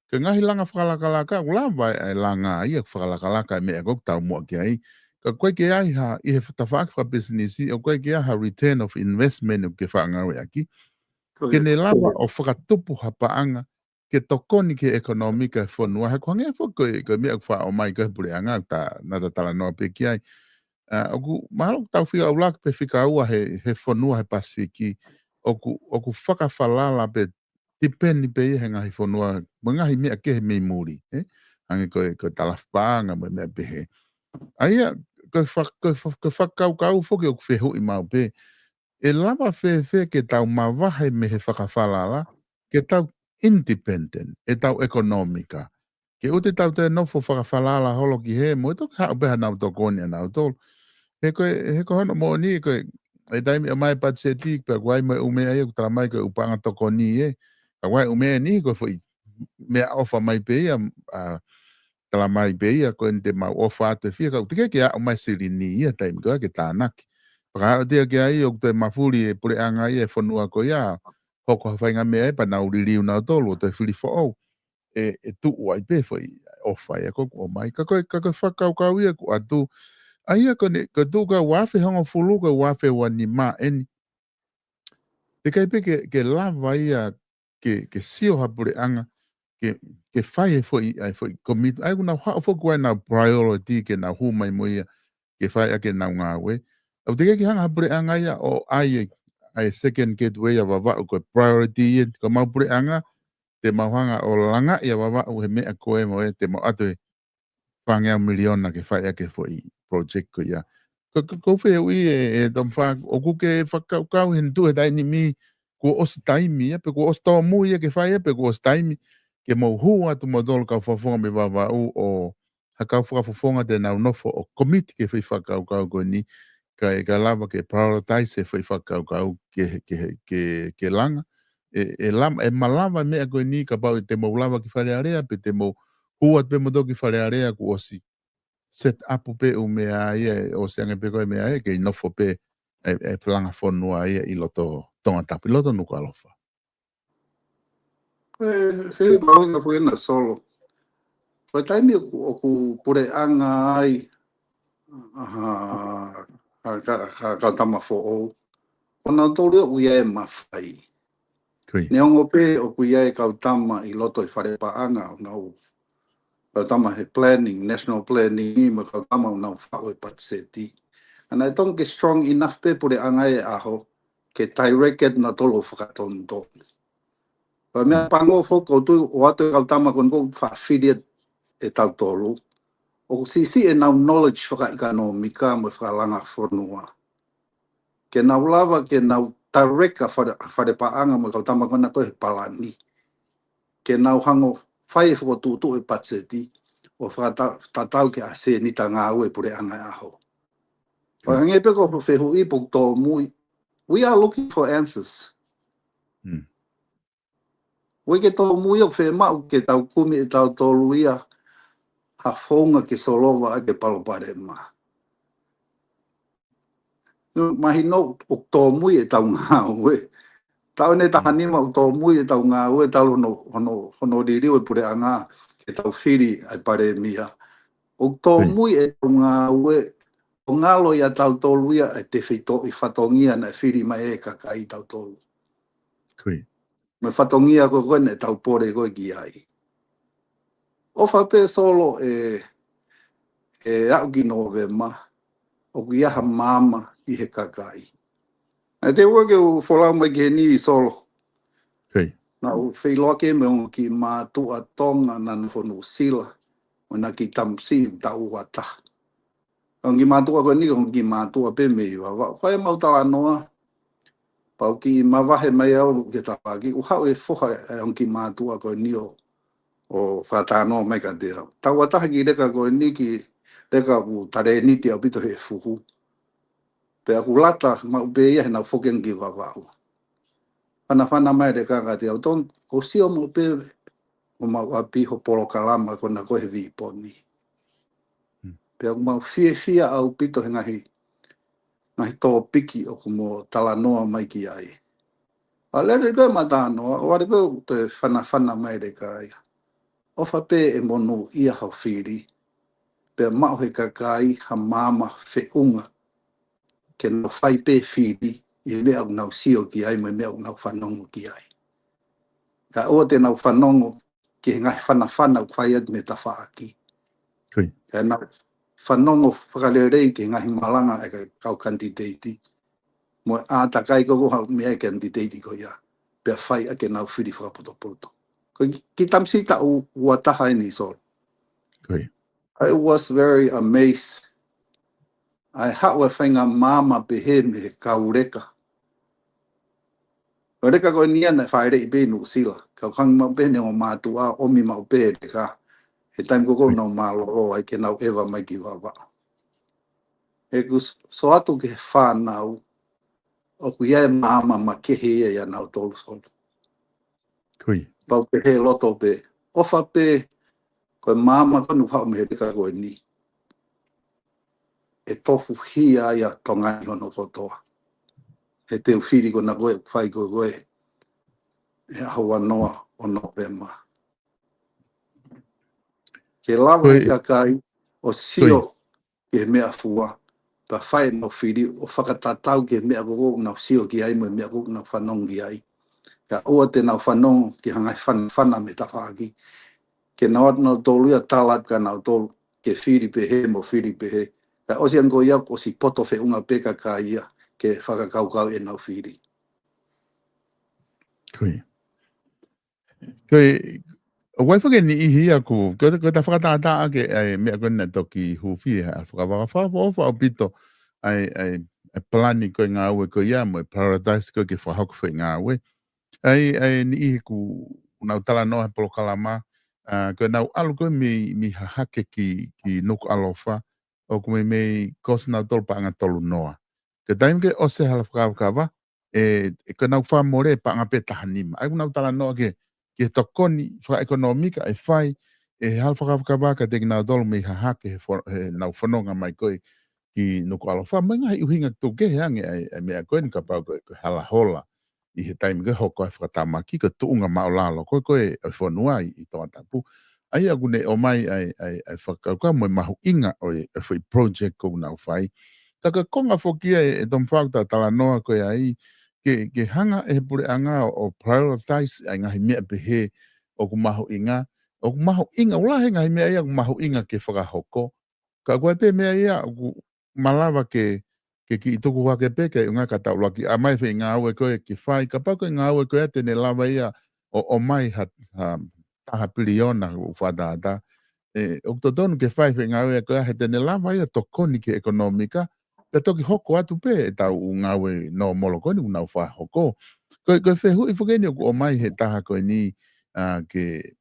ko e ngaahi langa fakalakalaka, ʻoku lava ʻa e langa ia, fakalakalaka e meʻa ʻoku tau muʻa ki ai. Ka ʻoku ʻikai ke ai ha, ʻi he tafaʻaki fakapisinisi, ʻoku ʻikai ke ai ha return of investment ʻoku ke faʻa ngāueʻaki. Ke ne lava ʻo fakatupu ha paʻanga, ke tokoni ki he ʻekonōmika e fonua, he ko e hangē foki ko e, ko e meʻa ʻoku faʻa ʻomai ko e puleʻanga, ta, naʻa ta talanoa pē ki ai. ʻA, ʻoku, mahalo ʻoku tau fika ʻuluaki pe fika ua he, he fonua he Pasifiki, ʻoku, ʻoku fakafalala pē tipeni pē ia he ngaahi fonua, mo e ngaahi meʻa kehe mei muli, ē? Hangē ko e, ko e talafu paʻanga mo e meʻa pehē. ʻA ia, ko e fa-, ko e fa-, ko e fakakaukau foki ʻoku fehuʻi maʻu pē, ʻe lava fēfē ke tau mavahe mei he fakafalala, ke tau independent, ʻetau ʻekonōmika. Ke ʻoua te tau toe nofo fakafalala holo ki hē, mo e toki haʻu pē haʻanau tokoni ʻanautolu. He ko e, he ko hono moʻoni, ko e, ʻi he taimi ʻoku ʻomai e patiseti, pea ʻoku ʻi ai mo e ʻū meʻa ia ʻoku tala mai ko e ʻū paʻanga tokoni ē. Ka ʻoku ʻi ai e ʻū meʻa eni, ko e foʻi meʻaʻofa mai pē ia, ʻa, tala mai pē ia, ko eni te mau ʻofa atu e fiha, ka ʻoku teʻeki ke aʻu mai silini ia taimi ko ia ke tānaki. Pea ka aʻu atu ia ki ai, ʻoku toe mafuli e puleʻanga ia e fonua ko ia, hoko ha faʻahinga meʻa ia pea nau liliu nautolu, ʻo toe fili foʻou. ʻE, ʻe tuʻu ai pē foʻi ʻofa ia ʻoku ʻomai. Ka ko e, ka ko e fakakaukau ia ʻoku ʻatu. ʻA ia ko eni, ko e tuʻu ko e ua afe hongofulu, ko e ua afe ua nima eni. Teʻeki ai pē ke, ke lava ia ke, ke sio ha puleʻanga, ke, ke fai e foʻi, ʻa e foʻi komiti, ʻa ia ʻoku nau haʻu foki ʻoku ʻi ai ʻenau priority ke nau hū mai mo ia, ke fai ʻaki ʻenau ngāue. ʻOku teʻeki ke hanga ha puleʻanga ia ʻo ʻai e, ʻai e second gateway ʻa Vavaʻu ko e priority ia, ko ʻemau puleʻanga, te mau hanga ʻo langaʻi ʻa Vavaʻu he meʻa ko ē mo ē, te mau ʻatu e fāngeau miliona ke fai ʻaki e foʻi project ko ia. Ko, ko, ʻoku ou fehuʻi ʻe, ʻe Tomifā, ʻoku ke fakakaukau he tuʻu he taimi ni, kuo ʻosi taimi ia, pe kuo ʻosi tōmui ia ke fai ia, pe kuo ʻosi taimi ke mou hū atu moutolu kau fakafofonga mei Vavaʻu ʻo ha kau fakafofonga te nau nofo ʻo komiti ki he foʻi fakakaukau ko eni, kae, kae lava ke prioritize e foʻi fakakaukau ke, ke, ke, ke langa. ʻE, ʻe lama, ʻe malava e meʻa ko eni kapau ʻe te mou lava ki Fale Alea, pe te mou hū atu pē moutolu ki Fale Alea kuo ʻosi set up pē ʻū meʻa ia, ʻosi ange pē ko e meʻa ia, kei nofo pē e, e langa fonua ia ʻi loto Tongatapu, ʻi loto Nukuʻalofa. Ko e fehuʻi mahuʻinga foki ena Solo. Ko e taimi ʻoku, ʻoku puleʻanga ai, ʻa, ʻa, ʻa, ʻa, ʻa kau tama foʻou, ko nautolu ia ʻoku ʻi ai e mafai. Neongo pē ʻoku ʻi ai e kau tama ʻi loto ʻi Fale Paʻanga ʻoku nau, kau tama he planning, national planning ni mo e kau tama ʻoku nau faʻu e patiseti. Ka naʻe totonu ke strong enough pē puleʻanga ʻo e ʻaho, ke direct atu nautolu ʻo fakatonutonu. Pea meʻapango foki ʻoku ou tui ʻoatu e kau tama ko eni ʻoku faʻa fili ʻe tautolu. ʻOku siʻisiʻi ʻenau knowledge fakaʻekonōmika mo e fakalanga fonua. Ke nau lava, ke nau direct ʻa Fale, Fale Paʻanga mo e kau tama ko ena ko e he palani. Ke nau hanga ʻo fai e fokotuʻutuʻu e patiseti, ʻo fakata-, tatau ki he seniti ngāue puleʻanga ʻo e ʻaho. Pea hangē pē ko e fehuʻi pe ʻoku tōmui. We are looking for answers. ʻOku ʻikai ke tōmui ʻoku fiemaʻu ke tau kumi ʻe tautolu ia ha founga ke solova ʻaki e palopalema. Mahino ʻoku tōmui ʻetau ngāue. Taʻu ʻe taha nima ʻoku tōmui ʻetau ngāue talu hono, hono, hono liliu e puleʻanga ke tau fili ʻa e palēmia. ʻOku tōmui ʻetau ngāue ʻo ngalo ʻia tautolu ia ʻa e tefitoʻi fatongia naʻe fili mai e kakai tautolu. Mo e fatongia ko ē naʻa tau pole ko ē ki ai. ʻOfa pē Solo ʻe, ʻe aʻu ki Nōvema, ʻoku ʻi ai ha maama ʻi he kakai. Naʻe teʻeki ke u folau mai ki heni Solo. Naʻa ku feʻiloaki mo e ongo kiʻi mātuʻa Tonga naʻa nau nofo Nuʻusila, mo ʻena kiʻi tamasiʻi taʻu ua taha. Ka ko e kiʻi mātuʻa ko eni, ko e kiʻi mātuʻa pē mei Vavaʻu. Fai ʻemau talanoa, pea u kiʻi mavahe mai au ki he tafaʻaki, ʻoku haʻu e foha ʻa e ongo kiʻi mātuʻa ko eni ʻo, ʻo fakatalanoa mai kiate au. Taʻu ua taha kiʻi leka ko eni, kiʻi leka ʻoku talēniti ʻaupito he fuhu. Pea ʻoku lata maʻu pē ia heʻenau foki ange ki Vavaʻu. Fanafana mai e leka kiate au, Tong, ʻoku ou sio maʻu pē ʻo maʻu ʻapi ho polokalama ko ena ko ē he viponi. Pea ʻoku mau fiefia ʻaupito he ngaahi, ngaahi tōpiki ʻoku mo talanoa mai ki ai. ʻA lele ko ē ʻema talanoa, ʻo vale pē ʻo toe fanafana mai e leka ia. ʻOfa pē ʻe monūʻia ho fili, pea maʻu he kakai ha maama feʻunga ke nau fai pē fili ʻi he meʻa ʻoku nau sio ki ai mo e meʻa ʻoku nau fanongo ki ai. Kae ʻoua te nau fanongo ki he ngaahi fanafana ʻoku fai atu mei tafaʻaki. Kae nau fanongo fakalelei ki he ngaahi malanga ʻa e kau kanititeiti. Mo e ʻātakai ko ē ʻoku haʻu mei ai e kanititeiti ko ia. Pea fai ʻaki ʻenau fili fakapotopoto. Ko e kiʻi tamasiʻi taʻu ua taha eni Solo. I was very amazed. ʻA e haʻu e faʻahinga maama pehē mei he kau leka. Ko e leka ko eni ia naʻe fāʻeleʻi pē ʻi Nuʻusila. Ka ʻoku hanga maʻu pē ʻene ongo mātuʻa ʻo ʻomi maʻu pē e leka. He taimi ko ē ʻoku nau mālōlō ai ke nau ʻeva mai ki Vavaʻu. ʻOku s-, sio atu ki he fānau, ʻoku ʻi ai e maama makehe ia ʻia nautolu Solo. Pea u pehē loto pē, ʻofa pē, ko e maama ko ē ʻoku haʻu mei he leka ko eni, ʻe tofuhia ai ʻa Tonga ni hono kotoa. He te u fili ko ena ko ē, fai ko ē, he ʻaho ua noa ʻo Nōvema. Ke lava e kakai ʻo sio ki he meʻafua, pea fai ʻenau fili ʻo fakatatau ki he meʻa ko ē ʻoku nau sio ki ai mo e meʻa ko ē ʻoku nau fanongo ki ai. Kae ʻoua te nau fanongo ki ha ngaahi fanafana mei tafaʻaki. Ke nau ʻoatu nautolu ia tala atu kia nautolu, ke fili pehē mo fili pehē. Kae ʻosi ange ko ia kuo ʻosi poto feʻunga pē kakai ia ke fakakaukau ʻenau fili. Ko e, ʻoku ʻi ai foki e niʻihi ia ʻoku, ko e, ko ʻeta fakatātā ʻaki ʻa e meʻa ko ē naʻe toki hūfia ʻa e fakavaka fakaʻofoʻofa ʻaupito ʻa e, ʻa e, ʻa e palani ko ē ngāue ko ia mo e prioritize ko ē ke fakahoko foʻi ngāue. ʻA e, ʻa e niʻihi ʻoku nau talanoa he polokalama, ʻa, ko ʻenau ʻalu ko ē mei, mei Hahake ki, ki Nukuʻalofa, ʻoku meimei kuo ʻosi nautolu paʻanga tolu noa. Ko e taimi ko ē ʻosi e hala fakavakava, ʻe, ʻe ko ʻenau fakamole paʻanga pē taha nima. ʻA ia ʻoku nau talanoa ki he, ki he tokoni fakaʻekonōmika ʻe fai ʻe he hala fakavakava kiate kinautolu mei Hahake he fo-, heʻenau fononga mai ko ē ki Nukuʻalofa. Mo e ngaahi ʻuhinga tuku kehe ange ʻa e, ʻa e meʻa ko eni kapau ko e, ko e hala hola ʻi he taimi ko ē hoko ai e fakatamaki, ko e tuʻunga māʻulalo ko ē, ko ē ʻo e fonua ʻi, ʻi Tongatapu. ʻA ia ʻoku ne ʻomai ʻa e, ʻa e, ʻa e fakakaukau mo e mahuʻinga ʻo e, ʻa e foʻi project ʻoku nau fai. Ka ko e konga foki ia ʻe, ʻe Tom Fau, ʻeta talanoa ko ē ai, ke, ke hanga ʻe he puleʻanga ʻo, ʻo prioritize ʻa e ngaahi meʻa pehē ʻoku mahuʻinga, ʻoku mahuʻinga, ʻoku lahi e ngaahi meʻa ia ʻoku mahuʻinga ke fakahoko. Ka ko e pē meʻa ia ʻoku malava ke, ke kiʻi tuku hake pē ke ʻuhinga ka tau laki ʻomai e foʻi ngāue ko ē ke fai, kapau ko e ngāue ko ia te ne lava ia ʻo, ʻomai ha, ha taha piliona ʻoku fakatātā. ʻE, ʻoku totonu ke fai e foʻi ngāue ko ia he te ne lava ia ʻo tokoni ki he ʻekonōmika, pea toki hoko atu pē ʻetau ngāue nōmolo ko eni ʻoku nau fakahoko. Ko e, ko e fehuʻi foki eni ʻoku ʻomai he taha ko eni, ʻa, ke,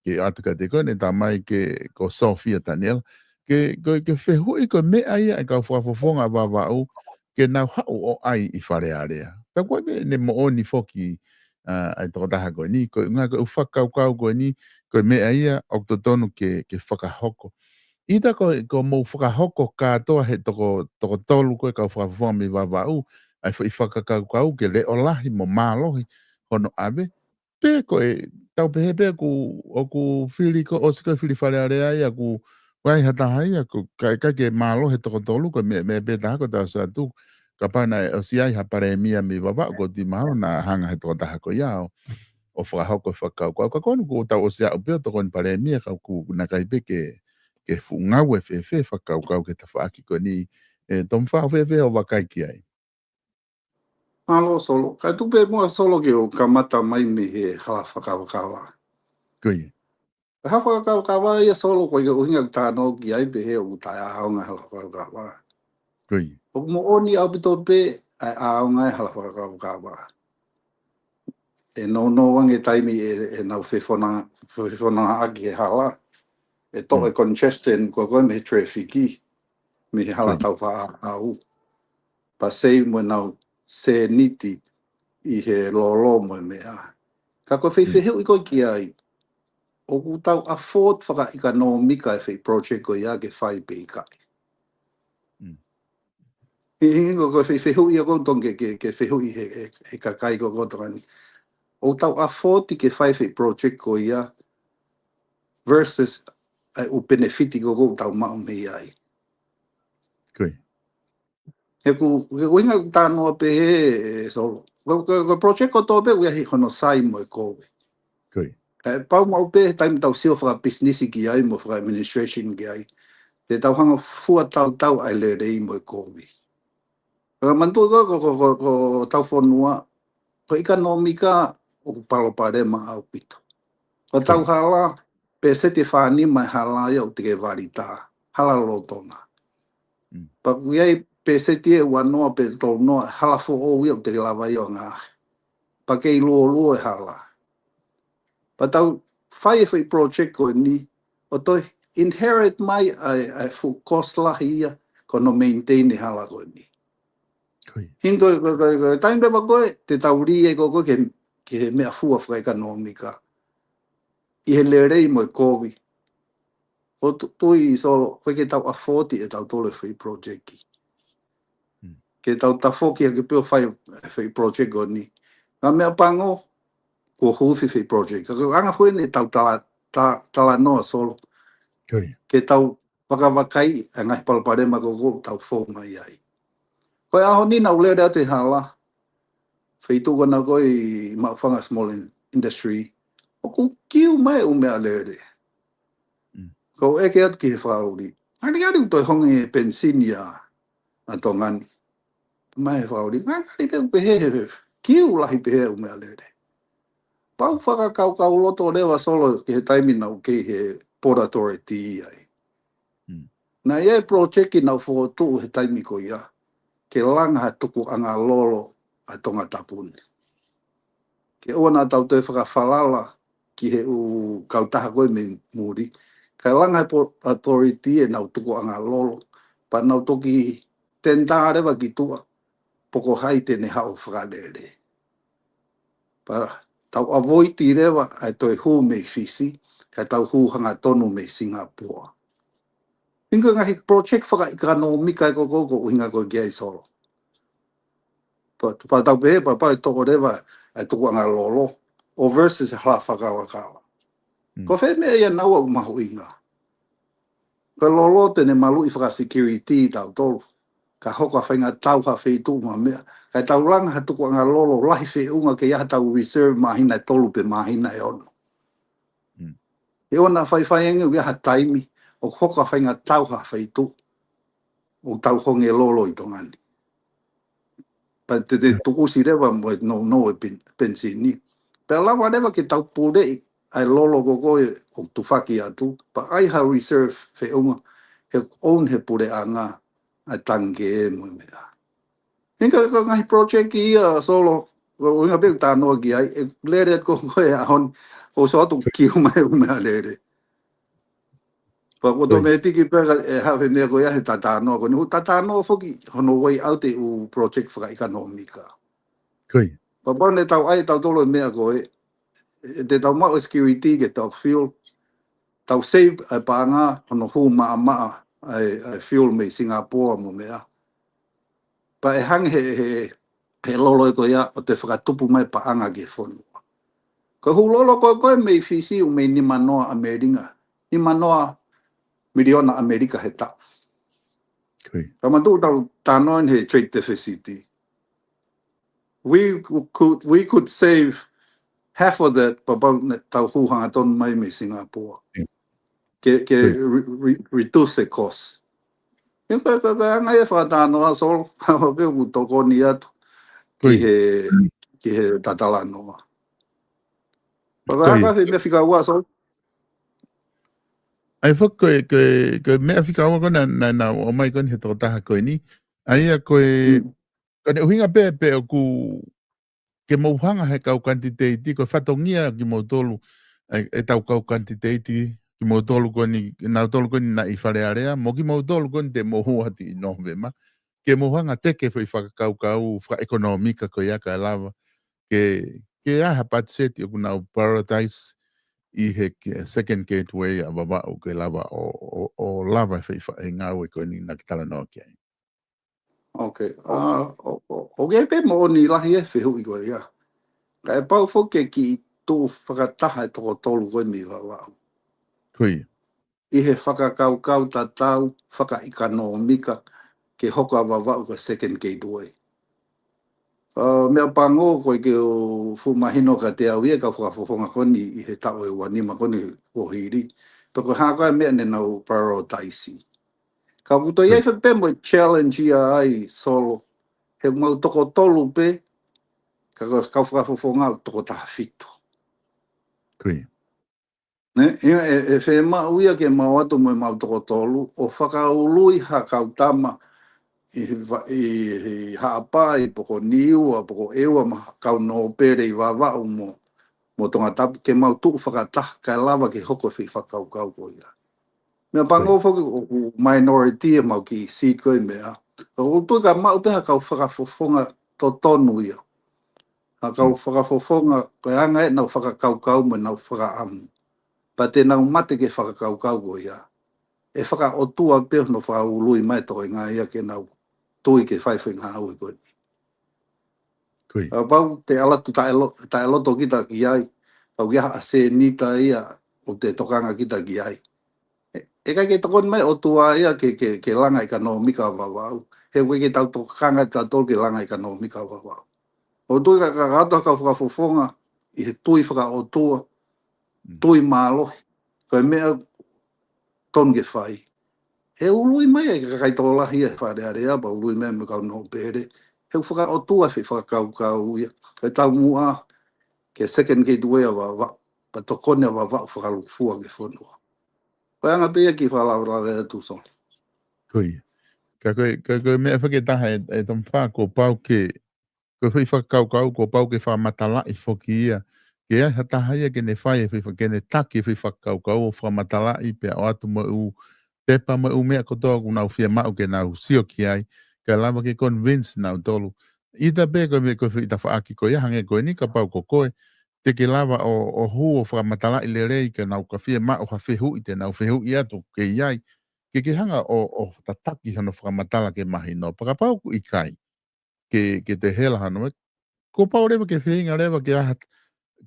ke ʻoatu kiate koe, ne tā mai ke ko Sofia Taniela. Ke, ko e, ke fehuʻi ko e meʻa ia ʻa e kau fakafofonga ʻa Vavaʻu, ke nau haʻu ʻo ʻai ʻi Fale Alea. Pea ko e meʻa ne moʻoni foki, ʻa, ʻa e tokotaha ko eni, ko e ʻuhinga ko e ʻū fakakaukau ko eni, ko e meʻa ia ʻoku totonu ke, ke fakahoko. ʻIta ko, ko hoʻomou fakahoko kātoa he toko, toko tolu ko ē kau fakafofonga mei Vavaʻu, ʻa e foʻi fakakaukau ke leʻo lahi mo mālohi hono ʻave, pe ko e tau pehē pē ʻoku, ʻoku fili ko, ʻosi ko e fili Fale Alea ia ʻoku ʻai ha taha ia, ʻoku ʻikai, ʻikai ke mālohi he toko tolu, ko e meʻa, meʻa pē taha ko e tau satu, kapau naʻe ʻosi ʻai ha palēmia mei Vavaʻu ʻoku ou tui mahalo naʻa hanga he tokotaha ko ia ʻo, ʻo fakahoko e fakakaukau. Ka ko eni kuo tau ʻosi aʻu pē ʻo tokoni palēmia ka ʻoku naʻe ʻikai pē ke, ke fuʻu ngāue fēfē fakakaukau ki he tafaʻaki ko eni, ē, Tomifa, ʻoku fēfē hoʻo vakai ki ai? Mālō Solo. Kae tuku pē muʻa Solo ke u kamata mai mei he hala fakakavakava. Ko ia. He hala fakakavakava ia Solo ko e ʻuhinga ʻoku ou talanoa ki ai pehē ʻoku taʻeʻaonga e hala fakakavakava. Ko ia. ʻOku moʻoni ʻaupito pē ʻa e ʻaonga e hala fakakavakava. ʻE nounou ange taimi ʻe, ʻenau fefona-, fefonongaʻaki he hala. ʻE toʻo e congestion ko ē mei he traffic, mei he hala tau faʻa ʻau. Pea save mo ʻenau sēniti ʻi he lolo mo e meʻa. Ka ko e foʻi fehuʻi ko ē ki ai, ʻoku tau afford fakaʻekonōmika e foʻi project ko ia ke fai pe ʻikai? ʻI, ʻi, ko, ko e foʻi fehuʻi ia ʻoku ou tonu ke, ke, ke fehuʻi he, he, he kakai ko ē ʻo Tonga ni. ʻOku tau afford ke fai e foʻi project ko ia versus ʻa e ʻū penefiti ko ē ʻoku tau maʻu mei ai? Ko ia. He ʻoku, he ʻuhinga ʻoku ou talanoa pehē, ē, Solo. Ko, ko, ko e project kotoa pē ʻoku ʻi ai hono sai mo e kovi. Ko ia. Kae pau maʻu pē he taimi tau sio fakapisinisi ki ai mo faka-administration ki ai, te tau hanga ʻo fua tautau ʻa e lelei mo e kovi. Ka manatuʻi ko, ko, ko, ko, ko hotau fonua, ko e ʻekonōmika ʻoku palopalema ʻaupito. Ko hotau hala, pēseti ʻe fānima e hala ia ʻoku teke valita, hala lolotonga. Pea ʻoku ʻi ai pēseti ʻe uanoa pe tolunoa hala foʻou ia ʻoku teke lava ia ʻo ngāue. Pea kei luoluo e hala. Pea tau fai e foʻi project ko eni, ʻo toe inherit mai ʻa e, ʻa e fuʻu cost lahi ia ko hono maintain e hala ko eni. Ko ia. Hangē ko, ko, ko, ko e taimi pē ko ē te tau lī ai ko ē ki he, ki he meʻafua fakaʻekonōmika ʻi he lelei mo e kovi. ʻOku ou tu-, tui Solo, ʻoku ʻikai ke tau afford ʻe tautolu e foʻi project. Ke tau tafoki hake pē ʻo fai e foʻi project ko eni. Ngaahi meʻa pango, kuo huufi e foʻi project. Ka ko e anga foʻi eni ʻetau tala-, ta-, talanoa Solo. Ko ia. Ke tau vakavakai e ngaahi palopalema ko ē ʻoku tau fou mai ai. Ko e ʻaho ni naʻa ku lele atu he hala, feituʻu ko ena ko ē ʻi Maʻufanga Small In-, Industry, ʻoku kiu mai e ʻū meʻalele. Ko e ʻeke atu ki he fakaʻuli, ngali ngali ʻoku toe honge e penisini ʻa, ʻa Tonga ni? Mai he fakaʻuli, ngali ngali pē ʻoku pehē he kiu lahi pehē ʻū meʻalele. Pea u fakakaukau loto leva Solo ki he taimi naʻa ku kei he Port Authority ai. Naʻe ʻi ai e project naʻa ku fokotuʻu he taimi ko ia, ke langa ha tukuʻanga lolo ʻa Tongatapu ni. Ke ʻoua naʻa tau toe fakafalala ki he ʻū kautaha ko ē mei muli, kae langa he Port Authority ʻenau tukuʻanga lolo, pea nau toki tender leva ki tuʻa, pe ko hai te ne haʻu ʻo fakalele. Pea tau avoid leva ʻa e toe hū mei Fisi, kae tau hū hangatonu mei Singapore. Hangē ko e ngaahi project fakaʻekonōmika ē ko ē ʻoku ou ʻuhinga ko ē ki ai Solo. Pea, pea tau pehē, pea, pea ʻe toʻo leva ʻa e tukuʻanga lolo, ʻo versus e hala fakakavakava. Ko fē meʻa ia naua ʻoku mahuʻinga? Ko e lolo te ne maluʻi fakasecurity tautolu. Kae hoko ʻa e faʻahinga tau ha feituʻu mo e meʻa. Kae tau langa ha tukuʻanga lolo lahi feʻunga ke ʻi ai haʻatau reserve māhina ʻe tolu pe māhina ʻe ono. ʻE ʻoua naʻa faifai ange ʻoku ʻi ai ha taimi ʻoku hoko ʻa e faʻahinga tau ha feituʻu ʻoku tau honge lolo ʻi Tonga ni. Pea te, te tuʻusi leva mo e nounou e pen-, penisini. Pea lava leva ke tau puleʻi ʻa e lolo ko ē ʻoku tufaki atu, pea ʻai ha reserve feʻunga he ʻoku own he puleʻanga ʻa e tangikē mo e meʻa. Hangē ko e ngaahi project ia Solo, ʻoku ou ʻuhinga pē ʻeku talanoa ki ai, ʻeku lele atu ko ē he ʻaho ni, ʻoku ou sio atu kiu mai e ʻū meʻalele. Pea ʻoku ou tō mei tiki pē ka ʻe haʻu e meʻa ko ia he talanoa ko eni, ʻoku talanoa foki hono way out e ʻū project fakaʻekonōmika. Pea pau ne tau ʻai tautolu e meʻa ko ē, ʻe te tau maʻu e security ke tau fuel, tau save ʻa e paʻanga hono hū maʻamaʻa ʻa e, ʻa e fuel mei Singapore mo e meʻa. Pea ʻe hangē he, he, He lolo ē ko ia ʻo te fakatupu mai paʻanga ki he fonua. Ko e hū lolo ko ē ko ē mei Fisi ʻoku mei nima noa ʻAmelika, nima noa miliona ʻAmelika he taʻu. Ka matuʻu tau talanoa he trade deficit. We could, we could save half of that, pea pau ne tau hū hangatonu mai mei Singapore. Ke, ke re, re, reduce the cost. Ia ka, ka, ka anga ia fakatalanoa Solo, pe ʻoku tokoni atu ki he, ki he tatalanoa. Pea ka anga he meʻa fika ua Solo. ʻAi foki ko e, ko e, ko e meʻa fika ua ko ena, na, na, ʻomai ko eni he tokotaha ko eni. ʻAi ia ko e, ko e ʻuhinga pē, pe ʻoku ke mou hanga he kau kanititeiti, ko e fatongia kimoutolu, ʻe, ʻetau kau kanititeiti, kimoutolu ko eni, nautolu ko eni naʻe ʻi Fale Alea, mo kimoutolu ko eni te mou hū atu ʻi Nōvema, ke mou hanga teke foʻi fakakaukau fakaʻekonōmika ko ia kae lava, ke, ke ʻai ha patiseti ʻoku nau prioritize ʻi he ke, second gateway ʻa Vavaʻu ke lava ʻo, ʻo, ʻo lava foʻi fa, e ngāue ko eni naʻa ke talanoa ki ai. Ok. ʻA, ʻo, ʻo, ʻoku ʻi ai pē moʻoni lahi e fehuʻi ko ia. Kae pau foki ke kiʻi tuʻu fakataha e toko tolu ko eni Vavaʻu. ʻI he fakakaukau tatau fakaʻekonōmika ke hoko ʻa Vavaʻu ko e second gateway. ʻA, meʻapango ko e ke u fuʻu mahino kiate au ia kau fakafofonga ko eni ʻi he taʻu ʻe ua nima ko eni kuo hili. Pea ko e hā ko e meʻa ne nau prioritize. Ka ʻoku toe ʻi ai foki pē mo e challenge ia ai Solo. He mau toko tolu pē, ka ko e kau fakafofonga ʻoku toko taha fitu. Ne, ia ʻe, ʻe fiemaʻu ia ke mau ō atu mo e mau toko tolu, ʻo fakaului ha kau tama ʻi, ʻi, ʻi Haʻapai, pe ko Niua, pe ko ʻEua mo ha kau nōpele ʻi Vavaʻu mo, mo Tongatapu, ke mau tuʻu fakataha, kae lava ke hoko e foʻi fakakaukau ko ia. Meʻapango foki ʻoku minority ʻemau kiʻi seat ko e meʻa. Ka ʻoku ou tui ka maʻu pē ha kau fakafofonga totonu ia. Ha kau fakafofonga, ko e anga ʻenau fakakaukau mo ʻenau fakaʻamu. Pea te nau mate ki he fakakaukau ko ia. ʻE fakaʻotua pē hono fakaului mai toenga ia ke nau tui ke fai foʻi ngāue ko eni. Kapau te ʻalu atu taʻelo, taʻeloto kita ki ai. Pau ki ha ʻasenita ia ʻoku te tokanga kita ki ai. ʻE, ʻe ʻikai ke tokoni mai ʻOtua ia ke, ke, ke langa ʻekonōmika ʻa Vavaʻu. He ʻoku ʻikai ke tau tokanga tautolu ke langa ʻekonōmika ʻa Vavaʻu. ʻOku ou tui ka, ka, ka ʻoatu ha kau fakafofonga ʻi he tui fakaʻotua, tui mālohi. Ko e meʻa tonu ke fai. ʻE ului mai e kakai tokolahi ʻi Fale Alea, pea ului mai mo e kau nōpele. He ʻoku fakaʻotua e foʻi fakakaukau ia. Ko e taumuʻa ke second gateway ʻa Vavaʻu. Pea tokoni ʻa Vavaʻu fakalūkufua ki he fonua. Ko e anga pē ia kiʻi fakalavelave atu Solo. Ka ko e, ka ko e meʻa foki ʻe taha ʻe, ʻe Tomifā kuo pau ke, ko e foʻi fakakaukau kuo pau ke fakamatalaʻi foki ia. Ke ʻi ai ha taha ia ke ne fai e foʻi fa, ke ne taki e foʻi fakakaukau ʻo fakamatalaʻi pea ʻoatu mo e ʻū pepa mo e ʻū meʻa kotoa ʻoku nau fiemaʻu ke nau sio ki ai. Kae lava ke convince nautolu. ʻIta pē ko e meʻa ko e foʻi tafaʻaki ko ia hangē ko eni kapau ko koe. Te ke lava ʻo, ʻo hū ʻo fakamatalaʻi lelei ke nau ka fiemaʻu ha fehuʻi te nau fehuʻi atu ke ʻi ai. Ke ke hanga ʻo, ʻo tataki hano fakamatala ke mahino. Pea kapau ʻoku ʻikai. Ke, ke te hela hano e. Kuo pau leva ke feinga leva ke aha,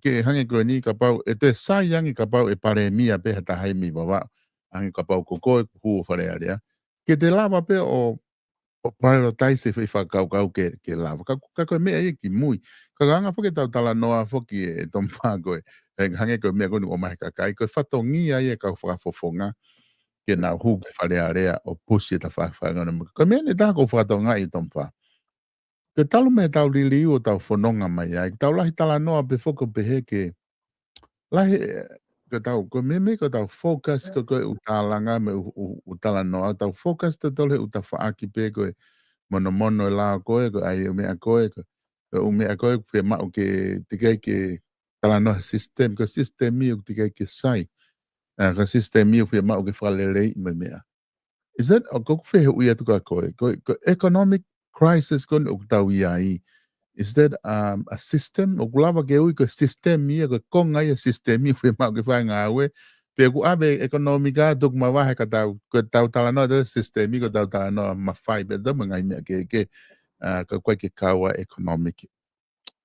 ke hangē ko eni kapau, ʻe te sai ange kapau ʻe palēmia pē ha taha ia mei Vavaʻu. Hangē kapau ko koe, hū ʻo Fale Alea. Ke te lava pē ʻo, ʻo prioritize e foʻi fakakaukau ke, ke lava. Ka, ka ko e meʻa ia ki mui. Ka ko e anga foki ʻetau talanoa foki ʻe Tomifā ko e. ʻE hangē ko e meʻa ko eni ʻoku ʻomai he kakai. Ko e fatongia ia e kau fakafofonga. Ke nau hū ki Fale Alea ʻo push e tafaʻaki fakaʻekonōmika. Ko e meʻa eni ʻe taha ʻoku ou fakatokangaʻi ʻe Tomifā. Ke talu mei heʻetau liliu ʻo tau fononga mai ai. Tau lahi talanoa pē foki ʻo pehē ke lahi, ʻe, ko ʻetau, ko e meimei ko ʻetau focus ko, ko e ʻū tālanga mo e ʻū, ʻū, ʻū talanoa. Tau focus tautolu he ʻū tafaʻaki pē ko e monomono e lao ko ē, ko e ʻai e meʻa ko ē, ko e, ko e ʻū meʻa ko ē, fiemaʻu ke teʻeki ai ke talanoa he system, ko e system ia ʻoku teʻeki ai ke sai. ʻA, ko e system ia ʻoku fiemaʻu ke fakaleleiʻi mo e meʻa. Is that, ʻoku ou fehuʻi atu kia koe, ko e, ko e economic crisis ko eni ʻoku tau ʻi ai. Is that, um, a system? ʻOku lava ke ui ko e system ia, ko e konga ia e system ia ʻoku fiemaʻu ke fai ngāue. Pe ʻoku ʻave ʻekonōmika atu ʻoku mavahe ka tau, ko ʻetau talanoa ʻa e system ia, ko ʻetau talanoa mafai, pe tau mo e ngaahi meʻa kehekehe. ʻa, ka ʻoku ʻikai ke kau ʻa e ʻekonōmika.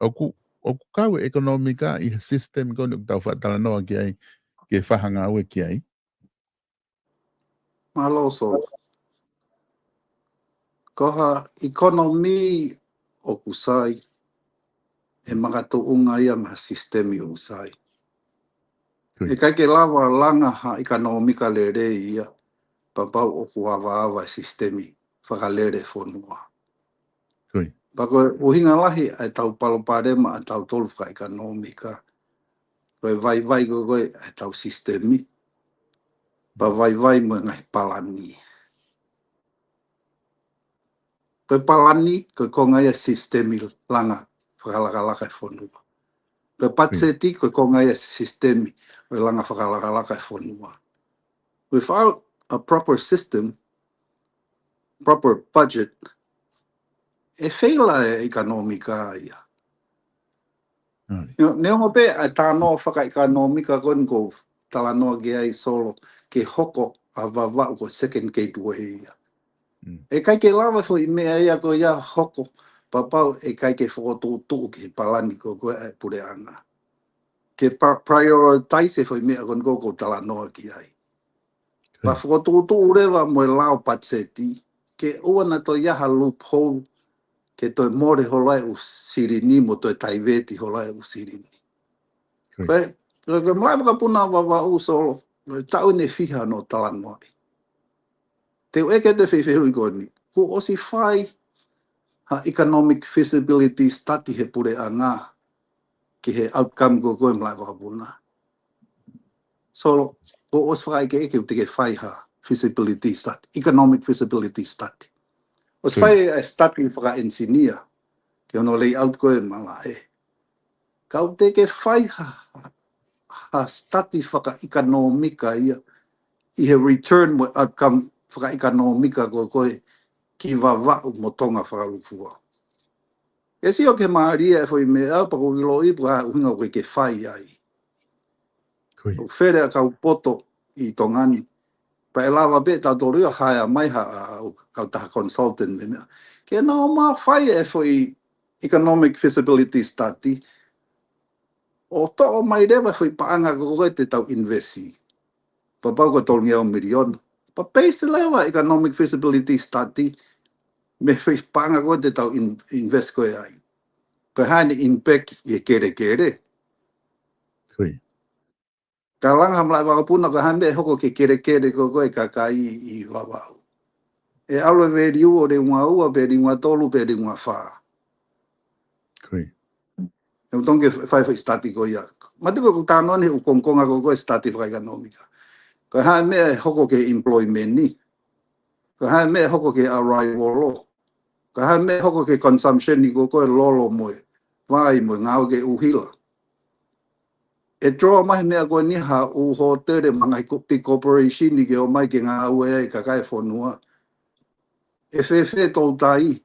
ʻOku, ʻoku kau e ʻekonōmika ʻi he system ko eni ʻoku tau faʻa talanoa ki ai, ke faʻa ngāue ki ai. Mālō Solo. Ko ha ʻekonōmika ʻoku sai, ʻe makatuʻunga ia mei ha sisitemi ʻoku sai. Ko ia. ʻE ʻikai ke lava langa ha ʻekonōmika lelei ia, kapau ʻoku avaava e sisitemi fakalele fonua. Ko ia. Pea ko e ʻuhinga lahi ʻa ʻetau palopalema ʻatautolu fakaʻekonōmika, ko e vaivai ko ē ʻa ʻetau sisitemi, pea vaivai mo e ngaahi palani. Ko e palani, ko e konga ia e sisitemi langa fakalakalaka e fonua. Ko e patiseti, ko e konga ia e sisitemi ʻo e langa fakalakalaka e fonua. Without a proper system, proper budget, ʻe feila e ʻekonōmika ia. Neongo pē ʻa e talanoa fakaʻekonōmika ko eni ʻoku ou talanoa ki ai Solo, ke hoko ʻa Vavaʻu ko e second gateway ia. ʻE ʻikai ke lava foʻi meʻa ia ko ia hoko, kapau ʻe ʻikai ke fokotuʻutuʻu ki he palani ko ē ʻa e puleʻanga. Ke pa-, prioritize e foʻi meʻa ko eni ʻoku ou talanoa ki ai. Pea fokotuʻutuʻu leva mo e lao patiseti, ke ʻoua naʻa toe ʻi ai ha loophole, ke toe mole holo ai e ʻū silini mo toe taiveti holo ai e ʻū silini. Ko e, ko e, ko e malaʻe vakapuna Vavaʻu Solo, ko e taʻu eni ʻe fiha ʻoku ou talanoa ai. Te u ʻeke atu e fehuʻi ko eni. Kuo ʻosi fai ha economic feasibility study he puleʻanga ki he outcome ko ē ʻo e malaʻe vakapuna. Solo, kuo ʻosi fakaʻekeʻeke ʻoku teʻeki ke fai ha feasibility study, economic feasibility study. ʻOsi fai e study fakaʻenisinia, ki hono layout ko ē ʻo e malaʻe. Ka ʻoku teʻeki ke fai ha, ha, ha study fakaʻekonōmika ia, ʻi he return mo e outcome fakaʻekonōmika ko ē ki Vavaʻu mo Tonga fakalūkufua. ʻE sio ke mālie e foʻi meʻa, pea ʻoku ou ʻiloʻi pē ko e hā e ʻuhinga ʻoku ʻikai ke fai ai. ʻOku fele ʻa e kau poto ʻi Tonga ni. Pea ʻe lava pē ʻe tautolu ia ʻo hire mai ha, ʻa, ʻa, ʻo kautaha consultant mo e meʻa. Ke nau ō mai ʻo fai e foʻi economic feasibility study. ʻO toʻo mai leva e foʻi paʻanga ko ē te tau invest. Kapau ko e tolungeau miliona. Pea base leva e economic feasibility study mei he foʻi paʻanga ko ē te tau in-, invest ko ē ai. Ko e hā ʻene impact ʻi he kelekele. Ka langa ha malaʻe vakapuna, ko e hā e meʻa ʻe hoko ki he kelekele ko ē ʻo e kakai ʻi Vavaʻu. ʻE ʻalu e value ʻo liunga ua, pe liunga tolu, pe liunga fā. ʻE ʻoua tongi ke fai foʻi study ko ia. Mati ko ʻeku talanoa ni ʻoku kongokonga ko ē e study fakaʻekonōmika. Ko e hā e meʻa ʻe hoko ki he employment ni. Ko e hā e meʻa ʻe hoko ki he arrival. Ko e hā e meʻa ʻe hoko ki he consumption ni ko ē ʻo e lolo mo e vai mo e ngāue ki he ʻuhila. ʻE draw mai he meʻa ko eni ha ʻū hōtele mo e ngaahi ko-, big corporation ni ke ō mai ke ngāue ai e kakai e fonua. ʻE fēfē e toutai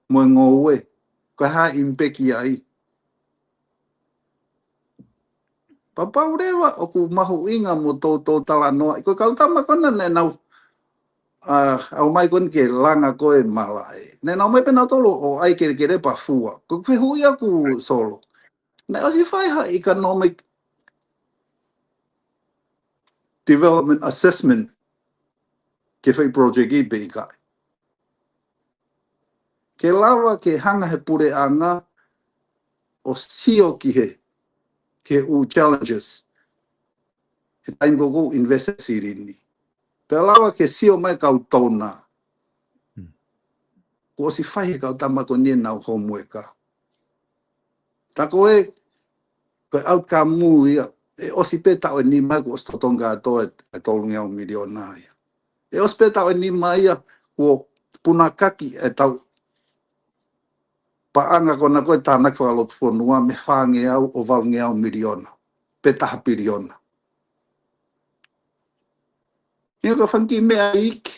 mo e ngoue, ko e hā e impact ai. Kapau leva ʻoku mahuʻinga mo toutou talanoa, ko e kau tama ko ena naʻa nau, ʻa, ō mai ko eni ke langa ko ē e malaʻe. Naʻa nau ō mai pē nautolu ʻo ʻai kelekele pea fua. Ko e fehuʻi ʻaku Solo. Naʻe ʻosi fai ha economic development assessment ki he foʻi project ʻi he ʻikai. Ke lava ke hanga he puleʻanga ʻo sio ki he, ki he ʻū challenges. He taimi ko ē ʻoku invest e silini. Pea lava ke sio mai e kau donor. Kuo ʻosi fai he kau tama ko eni ʻenau homework. Tā ko ē, ko e outcome ia, ʻe ʻosi pē taʻu ʻe nima ia kuo ʻosi totongi kātoa e, e tolungeau miliona ia. ʻE ʻosi pē taʻu ʻe nima ia kuo punakaki ʻetau paʻanga ko ena ko ē tānaki fakalotofonua mei he fāngeau ʻo valungeau miliona, pe taha piliona. Ia ka fanga kiʻi meʻa iiki.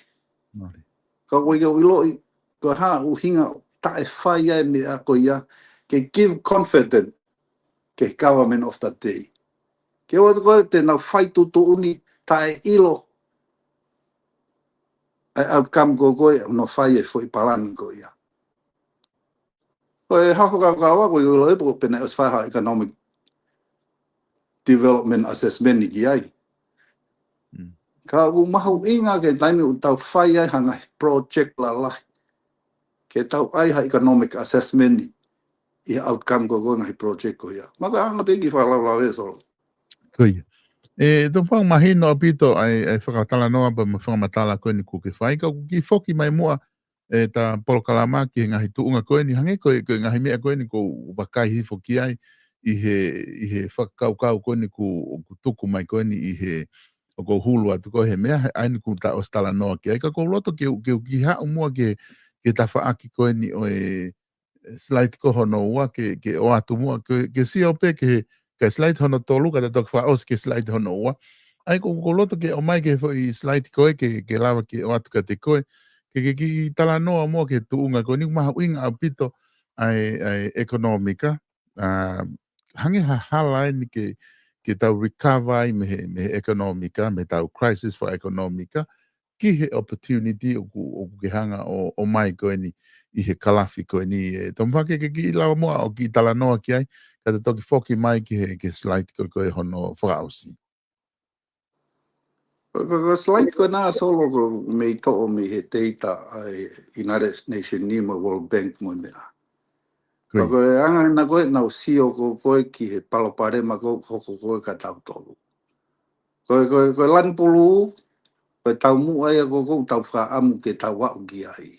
Ka ʻoku ʻikai ke u ʻiloʻi, ko e hā e ʻuhinga taʻe fai ai e meʻa ko ia, ke give confidence ki he government of the day. Ke ʻoua te ko ē te nau fai tuʻutuʻuni taʻe ʻilo ʻa e outcome ko ē ʻoku nau fai e foʻi palani ko ia. Ko e hā fakakaukau ʻaku ʻi loto ʻi he pō ko ē pē naʻe ʻosi fai ha economic development assessment ki ai. Ka ʻoku mahuʻinga ke taimi ʻoku tau fai ai ha ngaahi project lalahi, ke tau ʻai ha economic assessment ʻi he outcome ko ē ngaahi project ko ia. Maka anga pē ki fakalaulauloto. Ko ia. ʻE, Tongipau, mahino ʻaupito ʻa e, ʻa e fakatalanoa pea mo e fakamatala ko eni kuo ke fai, ka ʻoku kiʻi foki mai muʻa ʻeta polokalama ki he ngaahi tuʻunga ko eni, hangē ko e, ko e ngaahi meʻa ko eni ʻoku ou vakai hifo ki ai ʻi he, ʻi he fakakaukau ko eni ʻoku, ʻoku tuku mai ko eni ʻi he, ʻoku ou hulu atu ko ē he meʻa, he ʻa eni ʻoku ta ʻosi talanoa ki ai, ka ʻoku ou loto ke, ke, ke haʻu muʻa ki he, ki he tafaʻaki ko eni ʻo e, e slide ko hono ua ke, ke ʻoatu muʻa ke, ke sio pē ki he, ki he slide hono tolu ka ta toki fakaʻosi ki he slide hono ua. ʻA ia ʻoku, ʻoku ou loto ke ʻomai ki he foʻi slide ko ē ke, ke lava ke ʻoatu kiate koe. Ke, ke kiʻi talanoa muʻa ki he tuʻunga ko eni ʻoku mahuʻinga ʻaupito ʻa e, ʻa e ʻekonōmika. ʻA, hangē ha hala eni ke, ke tau recover ai mei he, mei he ʻekonōmika, mei heʻetau crisis fakaʻekonōmika, ki he opportunity ʻoku, ʻoku ke hanga ʻo, ʻomai ko eni ʻi he kalafi ko eni. ʻE, Tongipau, ke, ke kiʻi lava muʻa ʻo kiʻi talanoa ki ai, ka ta toki foki mai ki he, ki he slide ko ē, ko ē hono fakaʻosi. Ko, ko, ko e slide ko ena Solo ʻoku mei toʻo mei he data ʻa e United Nations ni mo e World Bank mo e meʻa. Ko ia. Ko e anga ena ko ē ʻenau sio ko ē ki he palopalema ko ē ʻoku hoko ko ē kia tautolu. Ko e, ko e, ko e lanu pulū, ko e taumuʻa ia ko ē ʻoku tau fakaʻamu ke tau aʻu ki ai.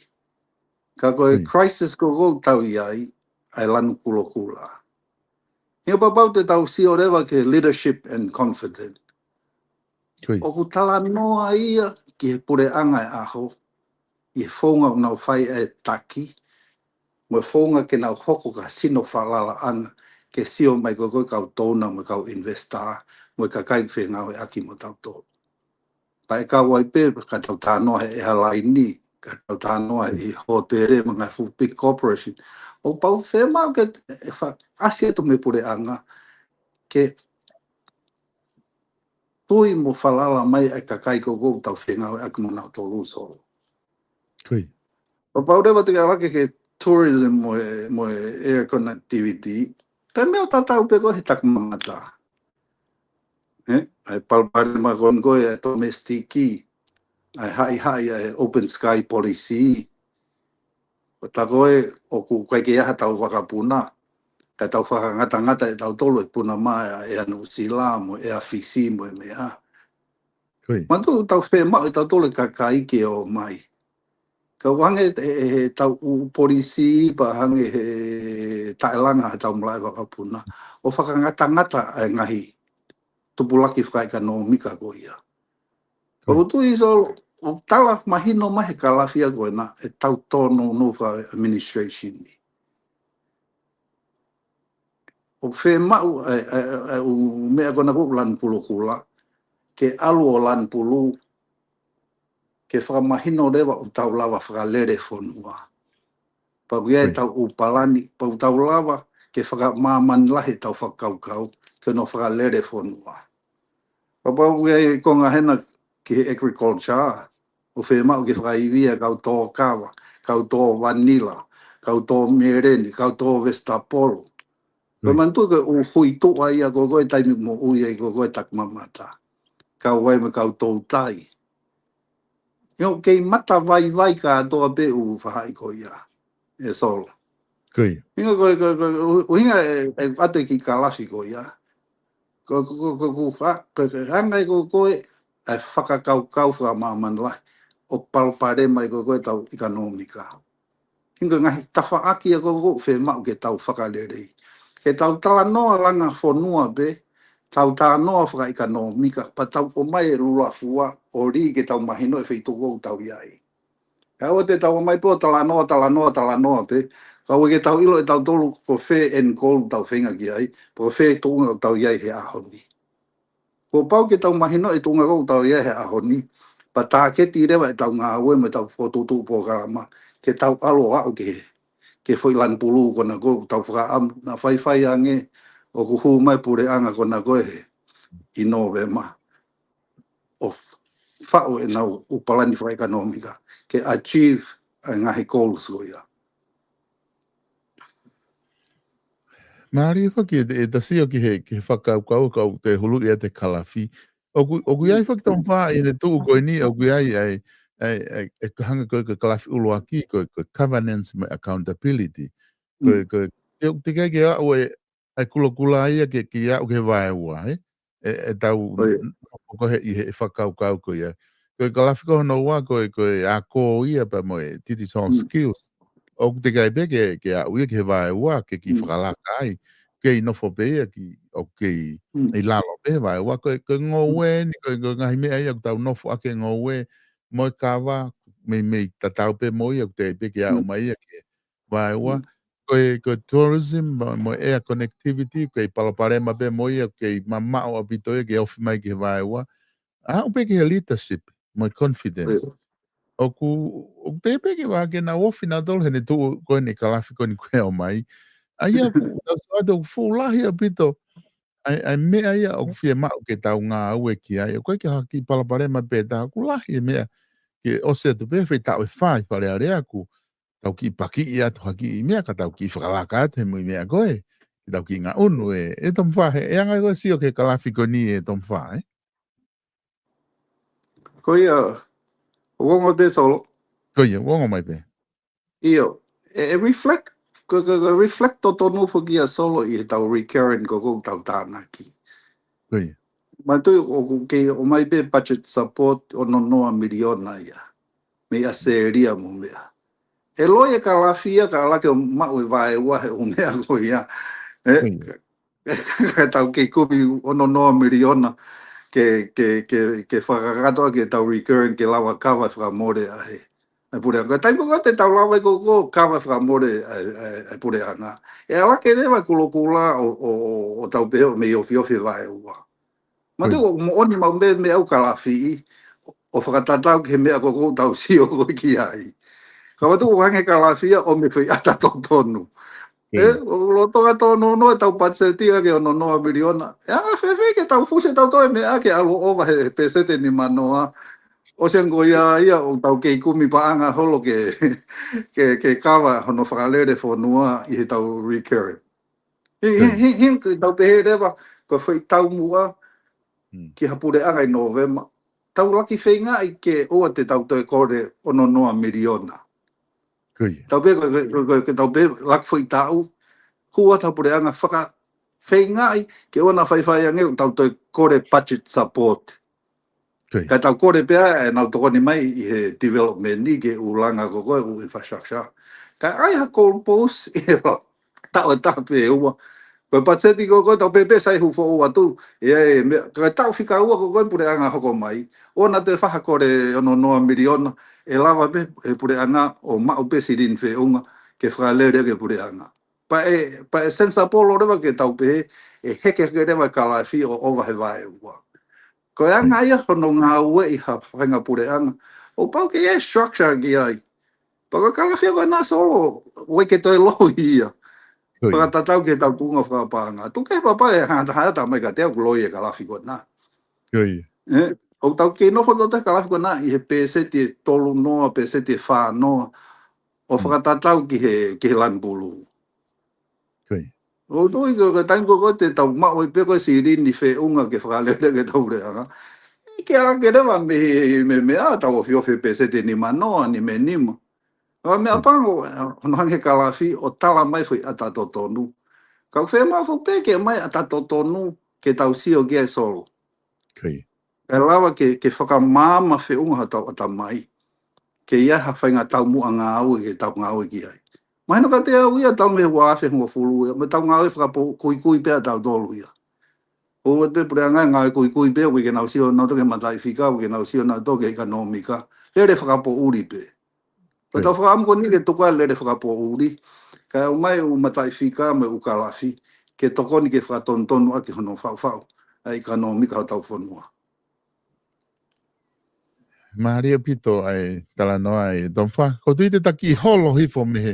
Ka ko e crisis ko ē ʻoku tau ʻi ai, ʻa e lanu kulokula. He ʻo kapau te tau sio leva ki he leadership and confidence. Ko ia. ʻOku talanoa ia ki he puleʻanga ʻo e ʻaho, ʻi he founga ʻoku nau fai ai e taki, mo e founga ke nau hoko ko ha sino falalaʻanga, ke sio mai ko ē ko ē kau donor mo e kau investor, mo e kakai fengāueʻaki mo tautolu. Pea ʻe kau ai pē, ka tau talanoa he airline, ka tau talanoa he hōtele mo e ngaahi fuʻu big corporation. ʻOku pau fiemaʻu ke, ʻe fakaʻasi atu mei he puleʻanga, ke tui mo falala mai ʻa e kakai ko ē ʻoku tau fengāueʻaki mo nautolu Solo. Ko ia. Pea kapau leva te ke ʻalu hake ki he tourism mo e, mo e air connectivity, ko e meʻa ʻoku tatau pē ko ē he takimamata. He, ʻa e palopalema ko eni ko ē ʻa e domestic, ʻa e haʻihaʻi ʻa e open sky policy. Ko e tā ko ē ʻoku ʻikai ke ʻi ai haʻatau vakapuna, ka tau fakangatangata ʻe tautolu e puna mai ʻa e Nuʻusila mo e Fisi mo e meʻa. Ko ia. Manatuʻi ʻoku tau fiemaʻu ʻe tautolu e kakai ke ō mai. Ka ʻoku hangē he, he, heʻetau ʻū polisi pea hangē he taʻelanga heʻetau malaʻe vakapuna ʻo fakangatangata ʻa e ngaahi tupulaki fakaʻekonōmika ko ia. Ko ia. ʻOku ou tui Solo, ʻoku tala mahino mai he kalafi ko ena ʻetau tōnounou faka-administration ni. ʻOku fiemaʻu ʻa e, ʻa e, ʻa e, ʻū meʻa ko ena ko ē ʻoku lanu kulokula, ke ʻalu ʻo lanu pulū, ke fakamahino leva ʻoku tau lava fakalele fonua. Pea ʻoku ʻi ai ʻetau ʻū palani, pea ʻoku tau lava ke fakamāmani lahi ʻetau fakakaukau, ke nau fakalele fonua. Pea kapau ʻoku ʻi ai e konga hena ki he agriculture, ʻoku fiemaʻu ke fakaivia kau tō kava, kau tō vanila, kau tō meleni, kau tō vesitapolo. Ko e manatuʻi ko e ʻū hui tuʻa ia ko ē ko ē taimi ʻoku moʻui ai ko ē ko ē takimamata. Kau ai mo e kau toutai. ʻIo, kei mata vaivai kātoa pē ʻū faʻahi ko ia. ʻE Solo. Ko ia. ʻUhinga ko e, ko e, ko e, ʻuhinga ʻe, ʻe ʻoatu e kiʻi kalafi ko ia. Ko, ko, ko, ko, ko, fa-, ko, ko, hanga ʻe ko ē ko ē, ʻa e fakakaukau fakamāmani lahi ʻo palopalema ʻi ko ē ko ē ʻetau ʻekonōmika. ʻUhinga ngaahi tafaʻaki ia ko ē ʻoku fiemaʻu ke tau fakalelei. Ke tau talanoa langa fonua pē, tau talanoa fakaʻekonōmika, pea tau ʻomai e lula fua, ʻo lī ke tau mahino e feituʻu ʻoku tau ʻi ai. Ka ʻoua te tau ō mai pē ʻo talanoa, talanoa, talanoa pē, ka ʻoua ke tau ʻilo ʻe tautolu ko fē e end goal ʻoku tau feinga ki ai, pe ko fē tuʻunga ʻoku tau ʻi ai he ʻaho ni. Kuo pau ke tau mahino e tuʻunga ʻoku tau ʻi ai he ʻaho ni, pea tāketi leva ʻetau ngāue mo ʻetau fokotuʻutuʻu polokalama, ke tau ʻalu ʻo aʻu ki he, ki he foʻi lanu pulū ko ena ʻoku tau fakaʻamu, naʻa faifai ange ʻoku hū mai e puleʻanga ko ena ko ē he, ʻi Nōvema. ʻO faʻu ʻenau ʻū palani fakaʻekonōmika ke achieve ʻa e ngaahi goals ko ia. Mālie foki e, e ta sio ki he, ki he fakakaukau ka ʻoku te huluʻi ʻa e kalafi. ʻOku, ʻoku ʻi ai foki Tompa ʻi he tuʻu ko eni, ʻoku ʻi ai, ai, ai, ai, e ka hanga ko e, ko e kalafi ʻuluaki, ko e, ko e governance mo e accountability. Ko e, ko e, te, te kai ke aʻu e, ai kulokula ia ke, ke aʻu ke vaeua, e? E, e tau, Ko ia. Ko he, ʻi he fakakaukau ko ia. Ko e kalafi ko hono ua, ko e, ko e ako ia pea mo e digital Mm. skills. ʻOku te kai pē ke, ke aʻu ia ke vaeua, ke ki Mm. fakalaka ai. Kei nofo pē ia ki, ʻoku kei, Mm. ʻi lalo pē vaeua. Ko e, ko e ngoue ni, ko e, ko e ngaahi meʻa ia, ʻoku tau nofo ake ngoue, mo e kava, mei, mei tatau pē mo ia, ʻoku te kai pē ke aʻu Mm. mai ia ke vaeua. Mm. Ko e, ko e tourism, mo, mo e air connectivity, kei palopalema pē mo ia, kei mamaʻo ʻaupito ia, ke ofi mai ke vaeua. Aʻu pē ke he leadership, mo e confidence. Ko ia. ʻOku, ʻoku te pē ke vā ke nau ofi nautolu he ne tuʻu ko eni kalafi ko eni ko e ʻomai. ʻA ia ʻoku, tau sio atu ʻoku fuʻu lahi ʻaupito. ʻAi, ʻai meʻa ia ʻoku fiemaʻu ke tau ngāue ki ai. ʻOku ʻikai ke ha kiʻi palopalema pē tā, ʻoku lahi e meʻa ke ʻosi atu pē fai taʻu ʻe fā ʻi Fale Alea ʻoku tau kiʻi pakiʻi atu ha kiʻi meʻa ka tau kiʻi fakalaka atu he muimeʻa ko ē. Ke tau kiʻi ngaʻunu e, e Tompa he, e anga ko e sio ki he kalafi ko eni e Tompa, e? Ko ia, ʻoku ongo pē Solo. Ko ia, ʻoku ongo mai pē. ʻIo, e, e reflect, ko, ko, ko reflect totonu foki ia Solo ʻi he tau recurrent ko, ko tau tānaki. Ko ia. Mātuʻa ʻoku kei ʻomai pē budget support ʻo noa noa miliona ia. Mei ʻAositelēlia mo meʻa. E loi e kalafi ia ka ʻalu ke maʻu e vaeua he ʻū meʻa ko ia. E, Ko ia. ka tau kei kumi ʻo noa noa miliona ke, ke, ke, ke fakakakato ʻaki e tau recurrent ke lava kava fakamole ʻa e, ʻa e puleʻanga. Ko e taimi ko ē te tau lava ai ko, ko kava fakamole ʻa e, ʻa e, ʻa e puleʻanga. E ʻalu ke leva kulokula ʻo, ʻo, ʻo, ʻo tau pehē ʻo mei ofiofi e vaeua. Mātuʻa ʻoku moʻoni maʻu pē meʻa ʻoku kalafi ʻi, ʻo fakatatau ki he meʻa ko, ko tau sio ko ē ki ai. Ka mātuʻa ʻoku hangē kalafi ia ʻo mei fai ʻata totonu. E, ʻoku lolotonga tō noa noa e tau patiseti ʻa ke ʻo noa noa miliona. E anga fēfē ke tau fusi tau toe meʻa ke ʻalu ʻova he, he pēseti nima noa. ʻOsi ange ko ia ia ʻoku tau kei kumi paʻanga holo ke, ke, ke kava hono fakalele fonua ʻi he tau recurrent. He, he, he, he, ke tau pehē leva, ko e fai tau muʻa, ki ha puleʻanga ʻi Nōvema. Tau laki feingaʻi ke ʻoua te tau toe kole ʻo noa noa miliona. Ko ia. Tau pē, ko, ko, ko, ko, tau pē, laki fai taʻu, hua tau puleʻanga faka feingaʻi ke ʻoua naʻa faifai ange ʻo tau toe kole budget support. Ko ia. Ka tau kole pē ʻa e nau tokoni mai ʻi he development ni ke ʻū langa ko ko e ʻū infrastructure. Ka ʻai ha goal post ʻi he taʻu ʻe taha pe ua. Ko e patiseti ko ko e tau pē pē sai hū foʻou atu. ʻE, ʻe, meʻa, ka taʻu fika ua ko ko e puleʻanga hoko mai. ʻOua naʻa toe fai ha kole ʻo noa noa miliona. ʻE lava pē, ʻe puleʻanga ʻo maʻu pē silini feʻunga ke fakalele ke puleʻanga. Pea ʻe, pea ʻe sensible leva ke tau pehē, ʻe hekeheke leva e kalafi ʻo ʻova he vaeua. Ko e anga ia hono ngāue ʻi ha faʻahinga puleʻanga. ʻOku pau ke ʻi ai e structure ki ai. Pea ko e kalafi ko ena Solo, ʻoua ke toe loi ia. Fakatatau ki he tau tuʻunga fakapaʻanga. Tuku ke papa e hanga taha ʻata mai ka te au loi e kalafi ko ena. Ko ia. E, ʻoku tau kei nofo atu e kalafi ko ena, ʻi he pēseti ʻe tolu noa, pēseti ʻe fā noa. ʻO fakatatau ki he, ki he lanu pulu. Ko ia. ʻOku tui ko e taimi ko ko e te tau maʻu ai pē ko e silini feʻunga ke fakalele ke tau puleʻanga. ʻIkai ke ʻalu ke leva mei, mei, mei ʻa tau ofiofi pēseti nima noa, nima nima. Ka meʻa pango, hono hangē kalafi ʻo tala mai fai ʻata totonu. Ka ʻoku fiemaʻu foki pē ke mai ʻata totonu ke tau sio ki ai Solo. Ko ia. Kae lava ke, ke fakamaama feʻunga ha tau ʻatamai. Ke ʻi ai ha faʻahinga taumuʻa ngāue ke tau ngāue ki ai. Mahino kiate au ia tau mei he ua afe hongofulu ia, mo e tau ngāue fakapoʻuli pē ʻa tautolu ia. ʻOua te puleʻanga ngāue kuikui pē, ʻoku ʻikai ke nau sio nautolu ki he mataʻifika, ʻoku ʻikai ke nau sio nautolu ki he ʻekonōmika. Lele fakapoʻuli pē. Ko e tau fakaʻamu ko eni ke tuku ʻa e lele fakapoʻuli. Kae ʻomai ʻū mataʻifika mo e ʻū kalafi ke tokoni ke fakatonutonu ʻaki hono faʻufaʻu ʻa e ʻekonōmika hotau fonua. Mālie ʻaupito ʻa e talanoa ʻa e Tompa. ʻOku ou tui te ta kiʻi holo hifo mei he,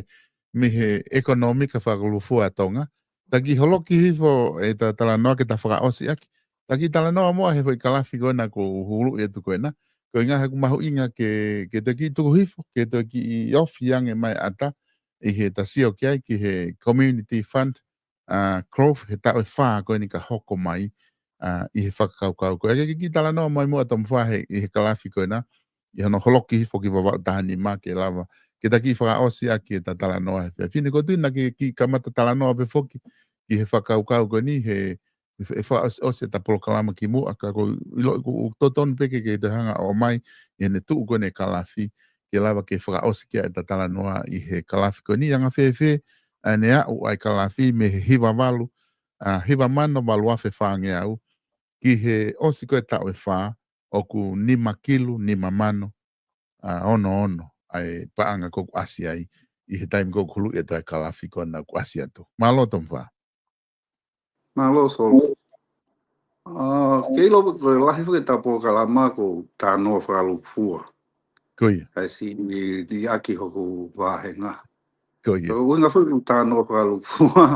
mei he ʻekonōmika fakalūkufua ʻa Tonga. Ta kiʻi holoki hifo e ta talanoa ke ta fakaʻosi ʻaki. Ta kiʻi talanoa muʻa he foʻi kalafi ko ena ʻoku huluʻi atu ko ena. Ko e ʻuhinga he ʻoku mahuʻinga ke, ke toki tuku hifo, ke toki ofi ange mai ʻata, ʻi heʻeta sio ki ai, ki he Community Fund, ʻa, Growth, he taʻu ʻe fā ko eni ka hoko mai, ʻa, ʻi he fakakaukau ko ē. Ke, ke kiʻi talanoa mai muʻa Tomufā he, ʻi he kalafi ko ena, ʻi hono holoki hifo ki Vavaʻu taha nima ke lava. Ke ta kiʻi fakaʻosi ʻaki ʻeta talanoa he efiafi ni, ko e tuʻu naʻa ke kiʻi kamata talanoa pē foki, ki he fakakaukau ko eni, he, he fa-, he fakaʻosiʻosi ʻeta polokalama kimuʻa, ka ʻoku ou ʻiloʻi ʻoku totonu pē ke, ke te hanga ʻo ʻomai, ʻi heʻene tuʻu ko eni e kalafi, ke lava ke fakaʻosi ki ai ʻeta talanoa ʻi he kalafi ko eni, anga fēfē, ʻa ʻene aʻu ʻa e kalafi mei he hiva valu, ʻa, hiva mano valu afe fāngeau, ki he ʻosi ko ē taʻu ʻe fā, ʻoku nima kilu, nima mano, ʻa, ono ono, ʻa e paʻanga ko ē ʻoku ʻasi ai, ʻi he taimi ko ē ʻoku huluʻi atu ai e kalafi ko ena ʻoku ʻasi atu. Mālō Tomufā. Mālō Solo. ʻA, ke ʻilo ko e lahi foki ʻeta polokalama ko e talanoa fakalūkufua. Ko ia. ʻA e siʻi liʻaki hoku vāhenga. Ko ia. Ko e ʻuhinga foki ʻoku talanoa fakalūkufua.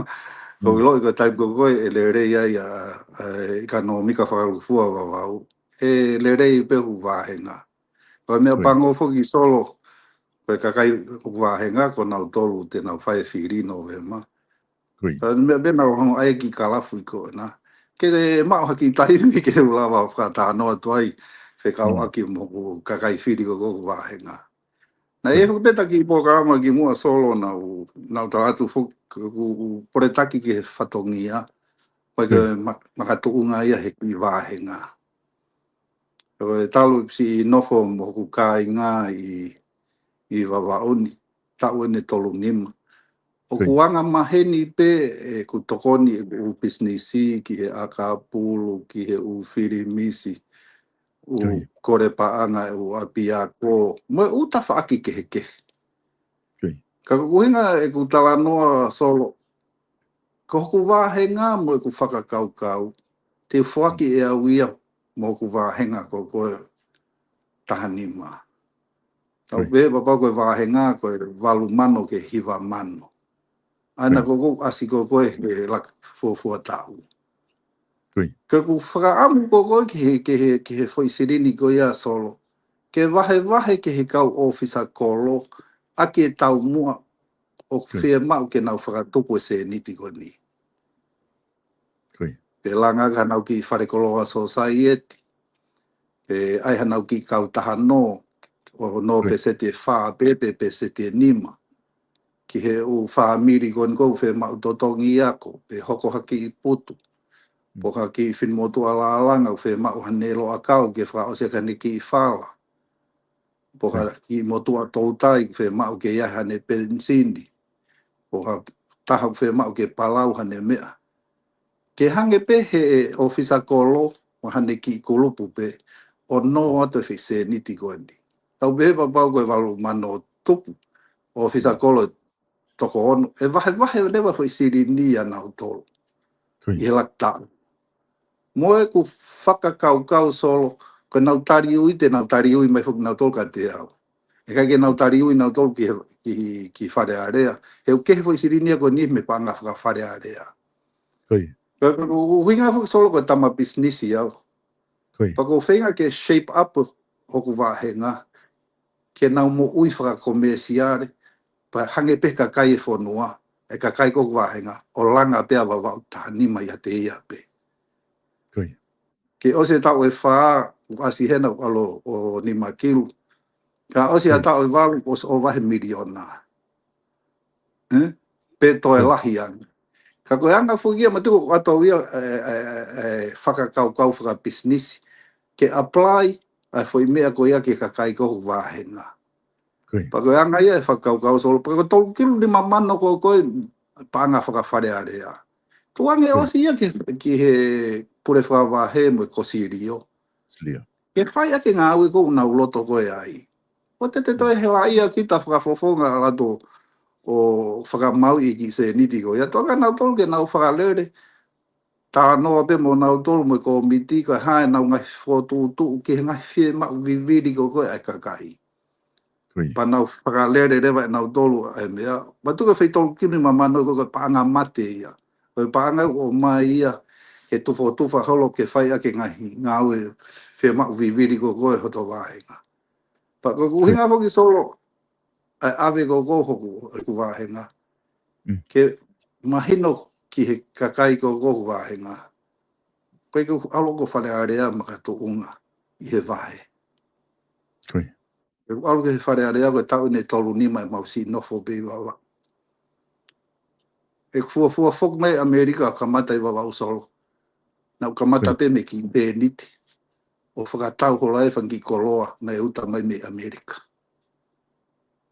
Ko Mm. ʻiloʻi ko e taimi ko ē ʻe lelei ai ʻa, ʻa e ʻekonōmika fakalūkufua Vavaʻu. ʻE lelei pē hoku vāhenga. Ko e meʻa Ko ia. pango foki Solo, ko e kakai hoku vāhenga, ko nautolu te nau fai e fili Nōvema. Ko ia. Ka meʻa pē naʻa ku hanga ʻai e kiʻi kalafi ko ena. Ke maʻu ha kiʻi taimi ke u lava fakatalanoa atu ai, fekauʻaki Mm. mo hoku kakai fili ko ē hoku vāhenga. Naʻe ʻi ai Mm. foki pē ʻeta kiʻi polokalama kimuʻa Solo naʻa ku, naʻa ku tala atu foki, ʻoku, ʻoku poletaki ki he fatongia, ʻoku ʻikai ke Mm. ma-, makatuʻunga ia he kiʻi vāhenga. Ko e talu siʻi nofo mo hoku kāinga ʻi, ʻi Vavaʻu ni, taʻu eni ʻe tolu nima. ʻOku Ko ia. anga maheni pē ʻeku tokoni ʻeku ʻū pisinisi ki he ʻakapulu, ki he ʻū fili misi, ʻū Ko ia. kole paʻanga ʻeku ʻapiako, mo e ʻū tafaʻaki kehekehe. Ko ia. Ka ko e ʻuhinga ʻeku talanoa Solo, ko hoku vāhenga mo ʻeku fakakaukau, te u foaki Mm. ʻe au ia mo hoku vāhenga ko ē ko e taha nima. Tau Ko ia. pehē kapau ko e vāhenga ko e valu mano ki he hiva mano. ʻA ia Ko ia. ko ē ʻoku ʻasi ko ē ko ē he laka fuofua taʻu. Ko ia. Ka ʻoku ou fakaʻamu ko ē ko ē ki he, ki he, ki he foʻi silini ko ia Solo. Ke vahevahe ki he kau ʻōfisa kolo, ʻaki e taumuʻa ʻoku Ko ia. fiemaʻu ke nau fakatupu e sēniti ko eni. Ko ia. Pe langa ʻaki hanau kiʻi falekoloa sōsaieti. Pe ʻai hanau kiʻi kautaha nō, ʻo nō Ko ia. peseti ʻe fā pē, pe peseti ʻe nima. Ki he ʻū fāmili ko eni ʻoku fiemaʻu totongi ako, pe hoko ha kiʻi putu. Mm. Pe ko ha kiʻi finemotuʻa lālanga, ʻoku fiemaʻu haʻane loʻakau ke fakaʻosi ʻaki haʻane kiʻi fala. Pe ko ha Ko ia. kiʻi motuʻa toutai, ʻoku fiemaʻu ke ʻi ai haʻane penisini. Pe ko ha taha ʻoku fiemaʻu ke palau haʻane meʻa. Ke hangē pē he ʻōfisa kolo, mo haʻane kiʻi kulupu pē, ʻo nō atu e foʻi sēniti ko eni. Tau pehē kapau ko e valu mano tupu, ʻōfisa Mm. kolo toko ono, ʻe vahevahe leva e foʻi silini ʻia nautolu. Ko ia. ʻI he laki taʻu. Mo ʻeku fakakaukau Solo, ko ʻenau tali ui, te nau tali ui mai foki nautolu kiate au. ʻE ʻikai ke nau tali ui nautolu ki he, ki, ki Fale Alea. He ʻoku kehe e foʻi silini ia ko eni mei he paʻanga faka-Fale Alea. Ko ia. Ka, ka, ʻoku ou ʻuhinga foki Solo ko e tama pisinisi au. Ko ia. Pea ʻoku ou feinga ke shape up hoku vāhenga. Ke nau moʻui fakakomēsiale. Pea hangē pē kakai e fonua. ʻE kakai ko ē hoku vāhenga. ʻO langa pē ʻa Vavaʻu taha nima ʻiate ia pē. Ko ia. Ke ʻosi e taʻu ʻe fā, ʻoku ʻasi hena ʻoku ʻalu ʻo nima kilu. Ka ʻosi ʻa e Ko ia. taʻu ʻe valu, ʻosi ʻova he miliona. Eh? Pe toe Ko ia. lahi ange. Ka ko e anga foki ia, matuku ʻoku ʻoatu ia, e, e, e, e, fakakaukau fakapisinisi. Ke apply, ʻa e foʻi meʻa ko ia ki he kakai ko ē hoku vāhenga. Ko ia. Pea ko e anga ia e fakakaukau Solo. Pea ko e tolu kilu nima mano ko ē ko e paʻanga faka-Fale Alea. Tuʻu ange Ko ia. ʻosi ia ki, ki he pule fakavahe mo e kosilio. Silio. Ke fai ʻaki e ngāue ʻoku nau loto ko ē ai. ʻOua te te Mm. toe helaʻia kita fakafofonga ʻalu atu ʻo fakamāuʻi e kiʻi sēniti ko ia. Tuku ange ʻe nautolu ke nau fakalele. Talanoa pē mo nautolu mo e kōmiti ko e hā ʻenau ngaahi fokotuʻutuʻu ki he ngaahi fiemaʻu vivili ko ē ko ē ʻa e kakai. Ko ia. Pea nau fakalele leva ʻe nautolu ʻa e meʻa. Matuku e foʻi tolu kilu nima mano ko ē ko e paʻanga mate ia. Ko e paʻanga ʻoku ʻomai ia. ke tufotufa holo ke fai ʻaki e ngaahi ngāue fiemaʻu vivili ko ē ʻe hoto vāhenga. Pea ko e ʻuhinga foki Solo, ʻa e ʻave ko ē hoku, hoku vāhenga. Ke mahino ki he kakai ko ē hoku vāhenga. Ko e ʻikai ke u ʻalu ʻo Fale Alea makatuʻunga ʻi he vahe. Ke u ʻalu ki he Fale Alea ko e taʻu ʻeni ʻe tolu nima ʻemau siʻi nofo pē ʻi Vavaʻu. ʻE fuofua foki mai ʻAmelika kamata ʻi Vavaʻu Solo. Naʻa ku kamata pē mei he kiʻi tēniti ʻo fakatau holo ai e fanga kiʻi koloa naʻe uta mai mei ʻAmelika.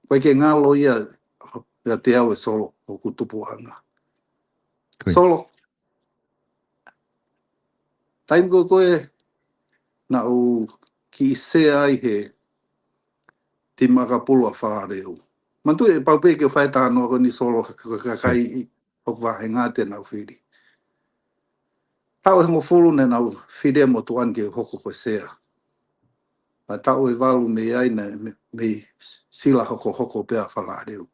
ʻOku ʻikai ke ngalo ia ʻiate au ʻe Solo ʻoku tupuʻanga. Solo. Taimi ko ē naʻa ku kiʻi sea ai he timi ʻakapulu ʻa Falaleu. Manatuʻi ʻe pau pē ke fai e talanoa ko eni Solo, ko e kakai ʻi hoku vāhenga te nau fili. Taʻu ʻe hongofulu naʻa nau fili e motuʻa ni ke hoko ko e sea. Pea taʻu ʻe valu mei ai naʻe mei, mei sila hokohoko pē ʻa Falaleu.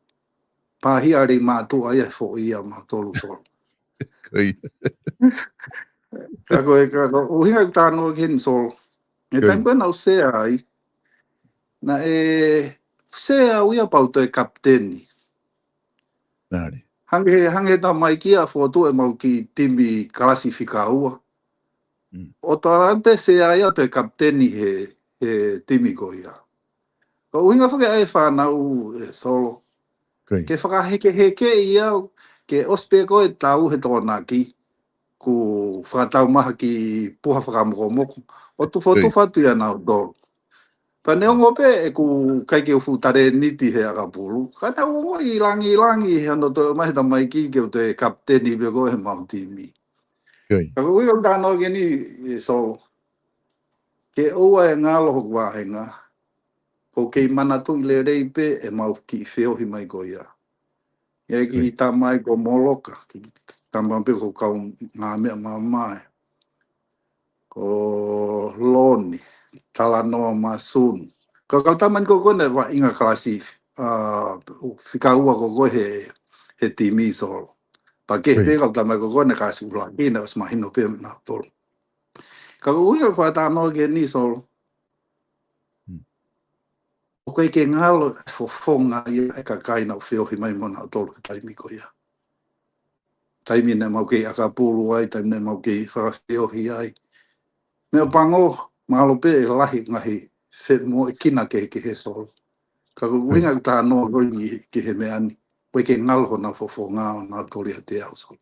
Pea hili mātuʻa ia he foʻi ia mautolu Solo. Ka ko e, ka ko e ʻuhinga ʻeku talanoa ki heni Solo. He taimi ko ē naʻa ku sea ai, naʻe sea au ia pea u toe kapiteni. Hangē, hangē tamaiki ʻa fotu ʻemau kiʻi timi kalasi fika ua. ʻO tala pē sea ia ʻo toe kapiteni he, he timi ko ia. Ko e ʻuhinga foki ʻa e fānau ʻe Solo. Ke fakahekeheke ia, ke ʻosi pē ko e tau he Tokonaki, ku fakatau mai ha kiʻi puha fakamokomoko. ʻO tufotufa atu ia nautolu. Pea neongo pē ʻeku ʻikai ke u fuʻu talēniti he ʻakapulu. Ka naʻa ku ongoʻi langilangi he ʻoku toe ʻomai he tamaiki ke u toe kapiteni pē ko ē heʻemau timi. Ka ko e ʻuhinga ʻeku talanoa ki heni ʻe Solo. Ke ʻoua ʻe ngalo hoku vāhenga. ʻOku ou kei manatuʻi lelei pē ʻemau kiʻi feohi mai ko ia. ʻI ai e kiʻi tama ai ko Moloka, kiʻi tama pē ko e kau ngaahi meʻa mamae. Ko Loni, Talanoa Masunu. Ko e kau tama ni ko ē naʻe vaʻinga kalasi, ʻa, fika ua ko ē he, he timi Solo. Pea kehe pē kau tama ko ē naʻe kalasi ʻuluaki naʻe ʻosi mahino pē nautolu. Ka ko e ʻuhinga ʻeku talanoa ki heni Solo. ʻOku ʻikai ke ngalo e fofonga ia e kakai naʻa ku feohi mai mo nautolu he taimi ko ia. Taimi naʻa mau kei ʻakapulu ai, taimi naʻa mau kei fakafeohi ai. Meʻapango, mahalo pē ʻe lahi ngaahi femoʻuekina kehekehe Solo. Ka ko e ʻuhinga ʻeku talanoa ko eni ki he meʻa ni. ʻOku ʻikai ke ngalo honau fofonga ʻo nautolu ʻiate au Solo.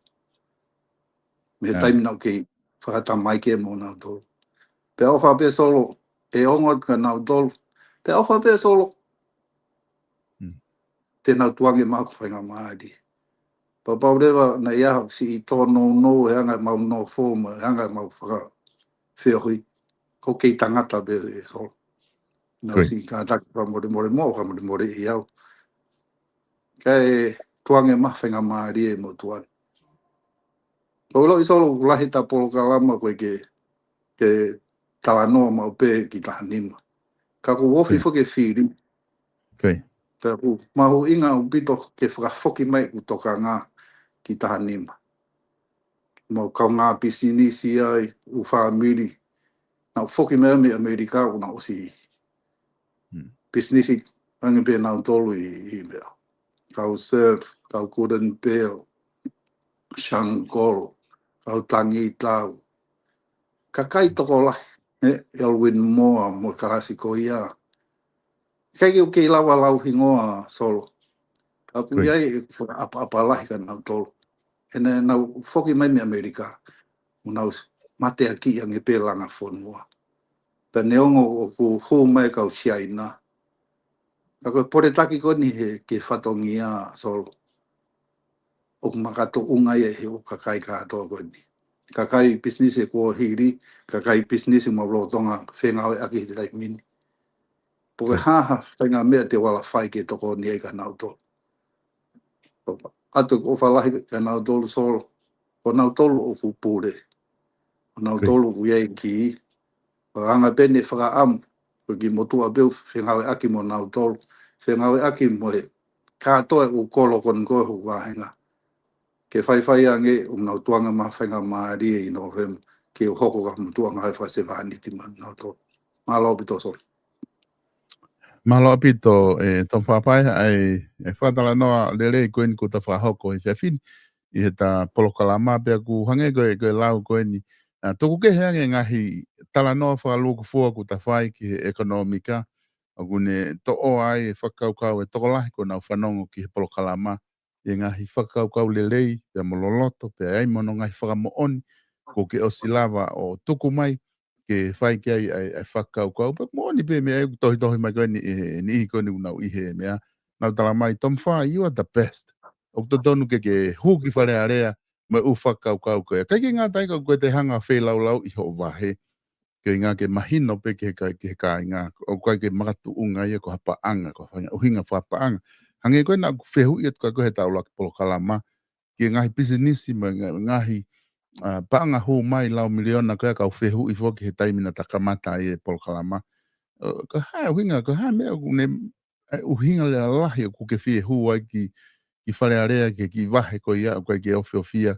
Mei he taimi naʻa ku kei fakatamaiki mo nautolu. Pea ʻofa pē Solo, ʻe ongo atu kia nautolu. Pea ʻofa pē Solo, te nau tukuange mai hoku faingamālie. Pea pau leva naʻe ʻi ai haku siʻi tōnounou he anga ʻemau nofo mo e anga ʻemau fakafeohi. ʻOku ou kei tangata pē Solo. Naʻa ku siʻi kātaki fakamolemole mo fakamolemoleʻi au. Kae tukuange mai faingamālie mo tukuange. Ko e ʻilo ʻi Solo ʻoku lahi ʻeta polokalama ko ē ke, ke talanoa maʻu pē ki taha nima. Ka ʻoku ou ofi foki e fili. Pea ʻoku mahuʻinga ʻaupito ke fakafoki mai ʻeku tokanga ki taha nima. Mau kaungā pisinisi ai, ʻū fāmili. Naʻa ku foki mai mei ʻAmelika ʻoku na ʻosi pisinisi ange pē nautolu ʻi, ʻi meʻa. Kau Surf, kau Golden Pearl, Shangkolo, kau Tangitau. Kakai tokolahi, ʻe, Elwin Moa mo e kalasi ko ia. ʻIkai ke u kei lava lau hingoa Solo. Ka ʻoku ʻi ai ʻeku fakaʻapaʻapa lahi kia nautolu. ʻE naʻa nau foki mai mei ʻAmelika. ʻO nau mateakiʻi ange pē langa fonua. Pea neongo ʻoku hū mai kau Siaina. Ka ko e poletaki ko eni he ke fatongia Solo. ʻOku makatuʻunga ia he ʻū kakai kātoa ko eni. Kakai pisinisi kuo hili, kakai pisinisi mau lolotonga fengāueʻaki he taimi ni. Pe ko e hā ha faʻahinga meʻa te u ala fai ke tokoni ai kia nautolu. ʻOatu ʻeku ʻofa lahi kia nautolu Solo. Ko nautolu ʻoku pule. Ko nautolu ʻoku ʻi ai e kī. Ko e anga pē ʻene fakaʻamu. Ko e kiʻi motuʻa pē ʻoku fengāueʻaki mo nautolu. Fengāueʻaki mo e kātoa e ʻū kolo ko eni ko ē hoku vāhenga. ke faifai ange ʻoku nau tukuange mai ha faingamālie ʻi Nōvema ke u hoko ko ha motuʻa ngāue fakasevāniti maʻanautolu. Mālō ʻaupito Solo. Mālō ʻaupito, ʻe Tongifā Paea, ʻa e fakatalanoa lelei ko eni kuo ta fakahoko he efiafi ni ʻi heʻeta polokalama pea ʻoku hangē ko e, ko e lau ko eni. ʻA, tuku kehe ange ngaahi talanoa fakalūkufua kuo ta fai ki he ʻekonōmika, ʻoku ne toʻo ai e fakakaukau ʻa e tokolahi kuo nau fanongo ki he polokalama, ʻi he ngaahi fakakaukau lelei, pea mo loloto, pea ʻi ai mo hono ngaahi fakamoʻoni, kuo ke ʻosi lava ʻo tuku mai, ke fai ki ai ʻa e, ʻa e fakakaukau. Pea moʻoni pē meʻa ʻoku tohitohi mai ko eni, ʻe, ʻe niʻihi ko eni ʻoku nau ʻi he meʻa, nau tala mai, Tongifā, you are the best. ʻOku totonu ke ke hū ki Fale Alea, mo e ʻū fakakaukau ko ia. ʻIkai ke ngata ai ka ʻoku ʻikai te ke hanga feilaulau ʻi hoʻo vahe. Koeʻuhinga ke mahino pē ki he kā-, ki he kāinga, ʻoku ʻikai ke makatuʻunga ia ko ha paʻanga, ko ha faʻahinga ʻuhinga fakapaʻanga. Hangē ko ē naʻa ku fehuʻi atu kia koe he ʻetau ʻuluaki polokalama, ki he ngaahi pisinisi mo e ngaahi, ʻa, paʻanga hū mai lau miliona ko ē, kau fehuʻi foki he taimi naʻa ta kamata ai e polokalama. ʻO, ko e hā e ʻuhinga, ko e hā e meʻa ʻoku ne ʻa e ʻuhinga lalahi ʻoku ke fie hū ai ki, ki Fale Alea ki he kiʻi vahe ko ia ʻoku ʻikai ke ofiofia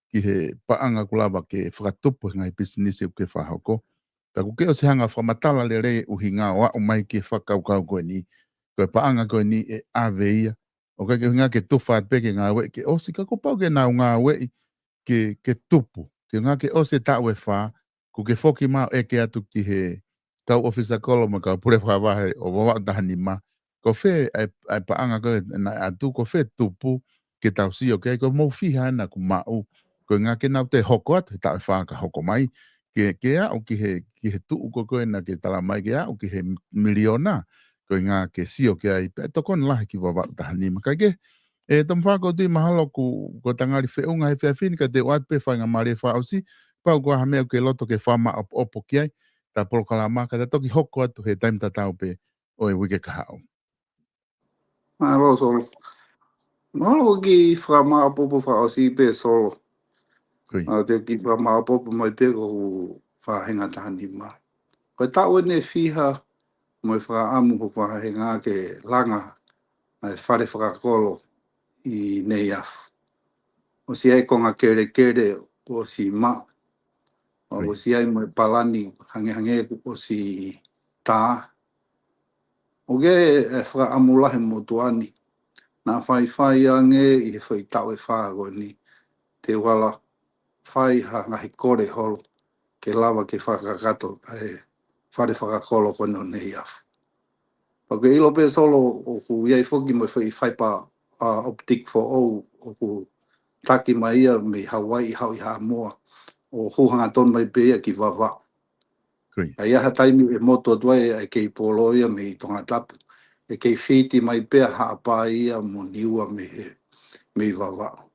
ki he paʻanga kuo lava ke fakatupu he ngaahi pisinisi ʻoku ke fakahoko. Pea ʻoku ke ʻosi hanga fakamatala lelei e ʻuhinga ʻo aʻu mai ki he fakakaukau ko eni. Ko e paʻanga ko eni ʻe ʻave ia. ʻOku ʻikai ke ʻuhinga ke tufa pē ke ngāueʻi ke ʻosi ka kuo pau ke nau ngāueʻi ke, ke tupu. Ke ngā ke ʻosi e taʻu ʻe fā, kuo ke foki mai ʻo ʻeke atu ki he kau ʻōfisa kolo mo e kau pule fakavahe ʻo Vavaʻu taha nima. Ko fē ʻa e, ʻa e paʻanga ko ē naʻe ʻatu, ko fē tupu ke tau sio ki ai, ko e mou fiha ena kuo maʻu. Koeʻuhinga ke nau toe hoko atu he taʻu ʻe fā ka hoko mai. Ke, ke aʻu ki he, ki he tuʻu ko ē naʻa ke tala mai ke aʻu ki he miliona. Koeʻuhinga ke sio ki ai, pea tokoni lahi ki Vavaʻu taha nima. Kae kehe, ʻe Tongifā, ʻoku ou tui mahalo kuo, kuo ta ngali feʻunga he efiafi ni, ka te u ʻoatu pē faingamālie fakaʻosi, kapau ʻoku ʻi ai ha meʻa ʻoku ke loto ke fakamaʻopoʻopo ki ai, ʻeta polokalama, ka ta toki hoko atu he taimi tatau pē ʻo e uike kahaʻu. Mālō Solo. Mahalo ko e kiʻi fakamaʻopoʻopo fakaʻosi pē Solo. Ko ia. ʻA, te u kiʻi fakamaʻopoʻopo mai pē ko hoku faʻahinga taha nima. Ko e taʻu eni ʻe fiha mo e fakaʻamu hoku faʻahinga ke langa ʻa e fale fakakolo ʻi Neiafu. ʻOsi ʻi ai e konga kelekele kuo ʻosi maʻu. Ko ia. ʻOsi ʻi ai mo e palani hangehangē kuo ʻosi tā. ʻOku ʻi ai e fakaʻamu lahi motuʻa ni. Naʻa faifai ange ʻi he foʻi taʻu ʻe fā ko eni. Te u ala fai ha ngaahi kole holo ke lava ke fakakakato ʻa e fale fakakolo ko eni ʻo Neiafu. Pea ʻoku ke ʻilo pē Solo ʻoku ʻi ai foki mo e foʻi fiber, ʻa, optic foʻou ʻoku taki mai ia mei Hauaiʻi haʻu ʻi Haʻamoa ʻo hū hangatonu mai pē ia ki Vavaʻu. Ko ia. ʻA ia ha taimi ʻe motu atu ai ʻa e keipolo ia mei Tongatapu. ʻE kei fiti mai pē ʻa Haʻapai ia mo Niua mei he, mei Vavaʻu.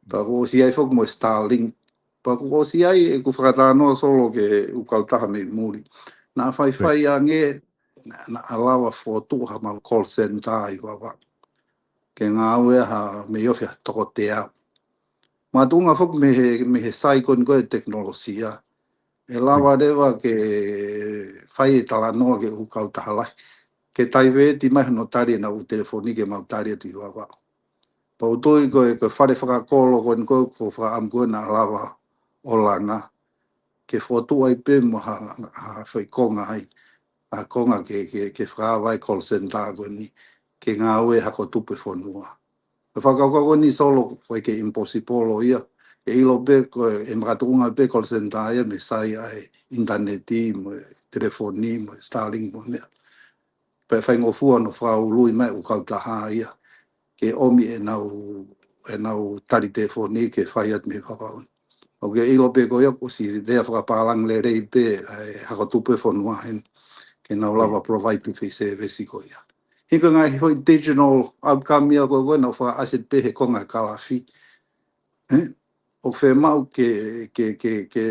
Pea kuo ʻosi ʻi ai foki mo e Starlink. Pea kuo ʻosi ʻi ai ʻeku fakatalanoa Solo ki he ʻū kautaha mei muli. Naʻa faifai ange, naʻa, naʻa lava fokotuʻu ha mau call center ʻi Vavaʻu. Ke ngāue ha mei ofi ha toko teau. Makatuʻunga foki mei he, mei he sai ko eni ko e tekinolosia. ʻE lava leva ke fai e talanoa ki he ʻū kautaha lahi. Ke taiveti mai hono tali ʻenau telefoni ke mau tali atu ʻi Vavaʻu. Pea ʻoku ou tui ko e, ko e fale fakakolo ko eni ko e, ko e fakaʻamu ko ē naʻa lava ʻo langa. Ke fokotuʻu ai pē mo ha, ha foʻi konga ai. Ha konga ke, ke, ke fakaava e call center ko eni. Ke ngāue hako tupu e fonua. Ko e fakakaukau ko eni Solo ʻoku ʻikai ke impossible ia. ʻE ʻilo pē ko e makatuʻunga pē call center ia mei he sai ʻa e ʻinitaneti mo e telefoni mo e Starlink mo e meʻa. Pea faingofua hono fakaului mai ʻū kautaha ia ke ʻomi ʻenau, ʻenau tali telefoni ke fai atu mei Vavaʻu. ʻOku ke ʻilo pē ko ia kuo ʻosi lea fakapālangi lelei pē ʻa e hako tupu e fonua heni ke nau lava provide pē foʻi service ko ia. He ko e ngaahi foʻi digital outcome ia ko ē, ko ē naʻa ku fakaʻasi pē he konga kalafi. ʻE, ʻoku fiemaʻu ke, ke, ke, ke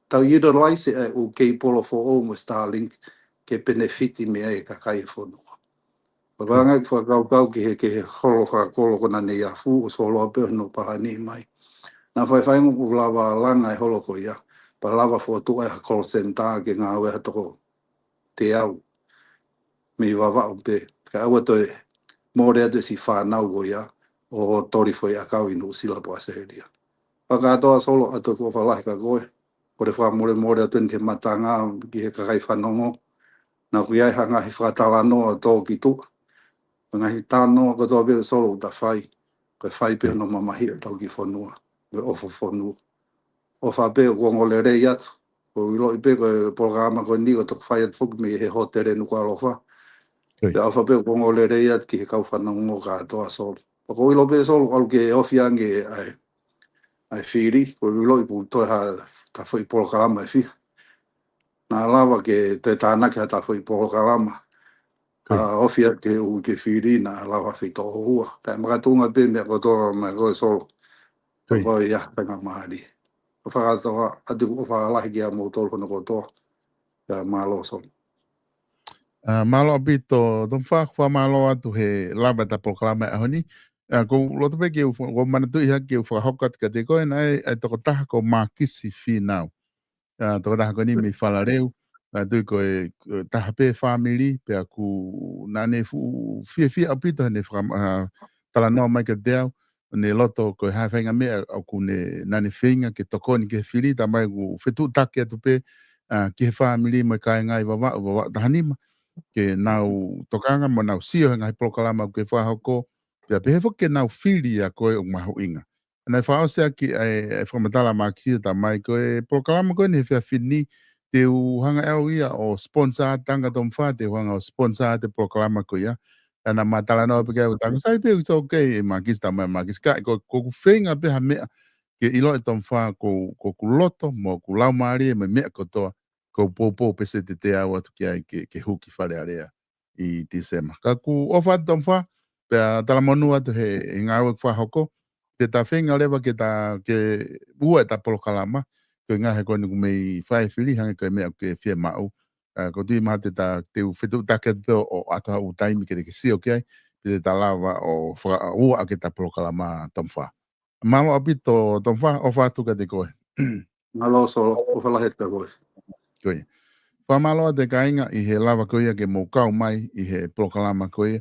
tau utilize ʻa e ʻū keipolo foʻou mo Starlink ke penefiti mei ai e kakai e fonua. Pea ko e anga ʻeku fakakaukau ki he, ki he holo fakakolo ko ena ʻi Neiafu ʻosi holo pē hono palani mai. Naʻa faifai ange ʻoku lava langa e holo ko ia. Pea lava fokotuʻu ai ha call center ke ngāue ha toko teau mei Vavaʻu pē. Kae ʻoua toe mole atu e siʻi fānau ko ia. ʻo toli foʻi ʻakau ʻi Nuʻusila pe ʻAositelēlia. Fakatoa Solo, ʻoatu ʻeku ʻofa lahi kia koe. Kole fakamolemole atu eni ki he matanga, ki he kakai fanongo. Naʻa ku ʻi ai ha ngaahi fakatalanoa ʻo tō ki tuʻa. Ko e ngaahi talanoa kotoa pē Solo ʻoku ta fai, ko e fai pē hono mamahiʻi ʻetau kiʻi fonua, mo e ʻofa fonua. ʻOfa pē ʻoku ongo lelei atu. ʻOku ou ʻiloʻi pē ko e polokalama ko eni ʻoku toki fai atu foki mei he hōtele Nukuʻalofa. Pea ʻofa pē ʻoku ongo lelei atu ki he kau fanongo kātoa Solo. ʻOku ou ʻilo pē Solo ʻalu ke ofi ange ʻa e, ʻa e fili, ʻoku ou ʻiloʻi ʻoku toe ha, ta foʻi polokalama ʻe fiha. Naʻa lava ke toe tānaki ha ta foʻi polokalama. ʻA ofi atu ke u ke fili naʻa lava fito ua. Kae makatuʻunga pē meʻa kotoa mai ko e Solo. Ko ia, faingamālie. ʻOfa kātoa, ʻoatu ʻeku ʻofa lahi kia moutolu hono kotoa. Pea mālō Solo. ʻA, mālō ʻaupito, Tomifā, fakamālō atu he lava ʻeta polokalama ʻaho ni. ʻA, ʻoku ou loto pē ke u fa-, ʻoku ou manatuʻi hake ke u fakahoko atu kiate koe, naʻe, ʻa e tokotaha ko Mākisi Fīnau. ʻA, tokotaha ko eni mei Falaleu, ʻa, tui ko e, ko e taha pē fāmili, pea ʻoku naʻa ne fuʻu fiefia ʻaupito heʻene faka-, ʻa, talanoa mai kiate au, ne loto ko e hā e faʻahinga meʻa ʻoku ne, naʻa ne feinga ke tokoni ki he fili, talamai ʻoku fetuʻutaki atu pē, ʻa, ki he fāmili mo e kāinga ʻi Vavaʻu, Vavaʻu taha nima, ke nau tokanga mo nau sio he ngaahi polokalama ʻoku ke fakahoko, pea pehē foki ke nau fili ʻa koe ʻoku mahuʻinga. Naʻe fakaʻosi ʻaki ʻa e, ʻa e fakamatala ʻa Mākisi, talamai ko e polokalama ko eni he efiafi ni, te u hanga ʻe au ia ʻo sponsor, tangata Tomifā, te u hanga ʻo sponsor ʻa e polokalama ko ia. ʻA, naʻa ma talanoa pē ki ai ʻo taku, sai pē, it's okay, ʻe Mākisi, talamai ʻe Mākisi, ka ko, ko ʻeku feinga pē ha meʻa ke ʻilo ʻe Tomifā ko, ko ʻeku loto, mo ʻeku laumālie, mo e meʻa kotoa, ʻoku ou poupou pē se te te au atu ki ai ke, ke hū ki Fale Alea ʻi Tīsema. Ka ʻoku ou ʻofa atu Tomifā, pea talamonū atu he, he ngāue ʻoku ke fakahoko, te ta feinga leva ke ta, ke ua ʻeta polokalama, ko e ʻuhinga he ko eni ʻoku mei fai e fili hangē ko e meʻa ʻoku ke fiemaʻu. ʻA, ʻoku ou tui mahalo te ta, te u fetuʻutaki atu pē ʻo, ʻo ʻoatu ha ʻū taimi ke te ke sio ki ai, pe te ta lava ʻo faka-, ua ʻaki ʻeta polokalama Tomifā. Mālō ʻaupito Tomifā, ʻofa atu kiate koe. Mālō Solo, ʻofa lahi atu kia koe. Ko ia. Fakamālō atu e kāinga ʻi he lava ko ia ke mou kau mai ʻi he polokalama ko ia,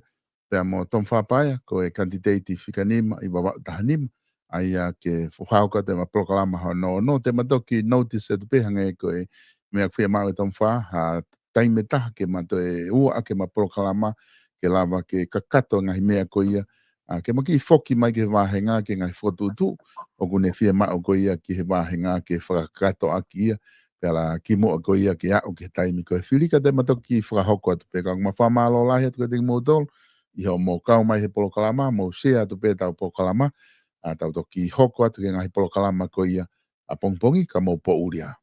pea mo Tomifā Paea, ko e kanititeiti fika nima ʻi Vavaʻu taha nima, ʻa ia ke fakahoko atu ʻema polokalama hono ono, te ma toki notice atu pē hangē ko e meʻa ʻoku fiemaʻu ʻe Tomifā, ha taimi ʻe taha ke ma toe ua ʻaki ʻema polokalama, ke lava ke kakato e ngaahi meʻa ko ia, ʻa, ke ma kiʻi foki mai ki he vāhenga ki he ngaahi fokotuʻutuʻu ʻoku ne fiemaʻu ko ia ki he vāhenga ke fakakakato ʻaki ia, pea la kimuʻa ko ia ke aʻu ki he taimi ko e fili ka te ma toki fakahoko atu pē. Ka ʻoku ma fakamālō lahi atu kiate kimoutolu ʻi hoʻomou kau mai he polokalama, mou share atu pē ʻetau polokalama, ʻa, tau toki hoko atu ki he ngaahi polokalama ko ia ʻapongipongi, ka mou poʻuli ā.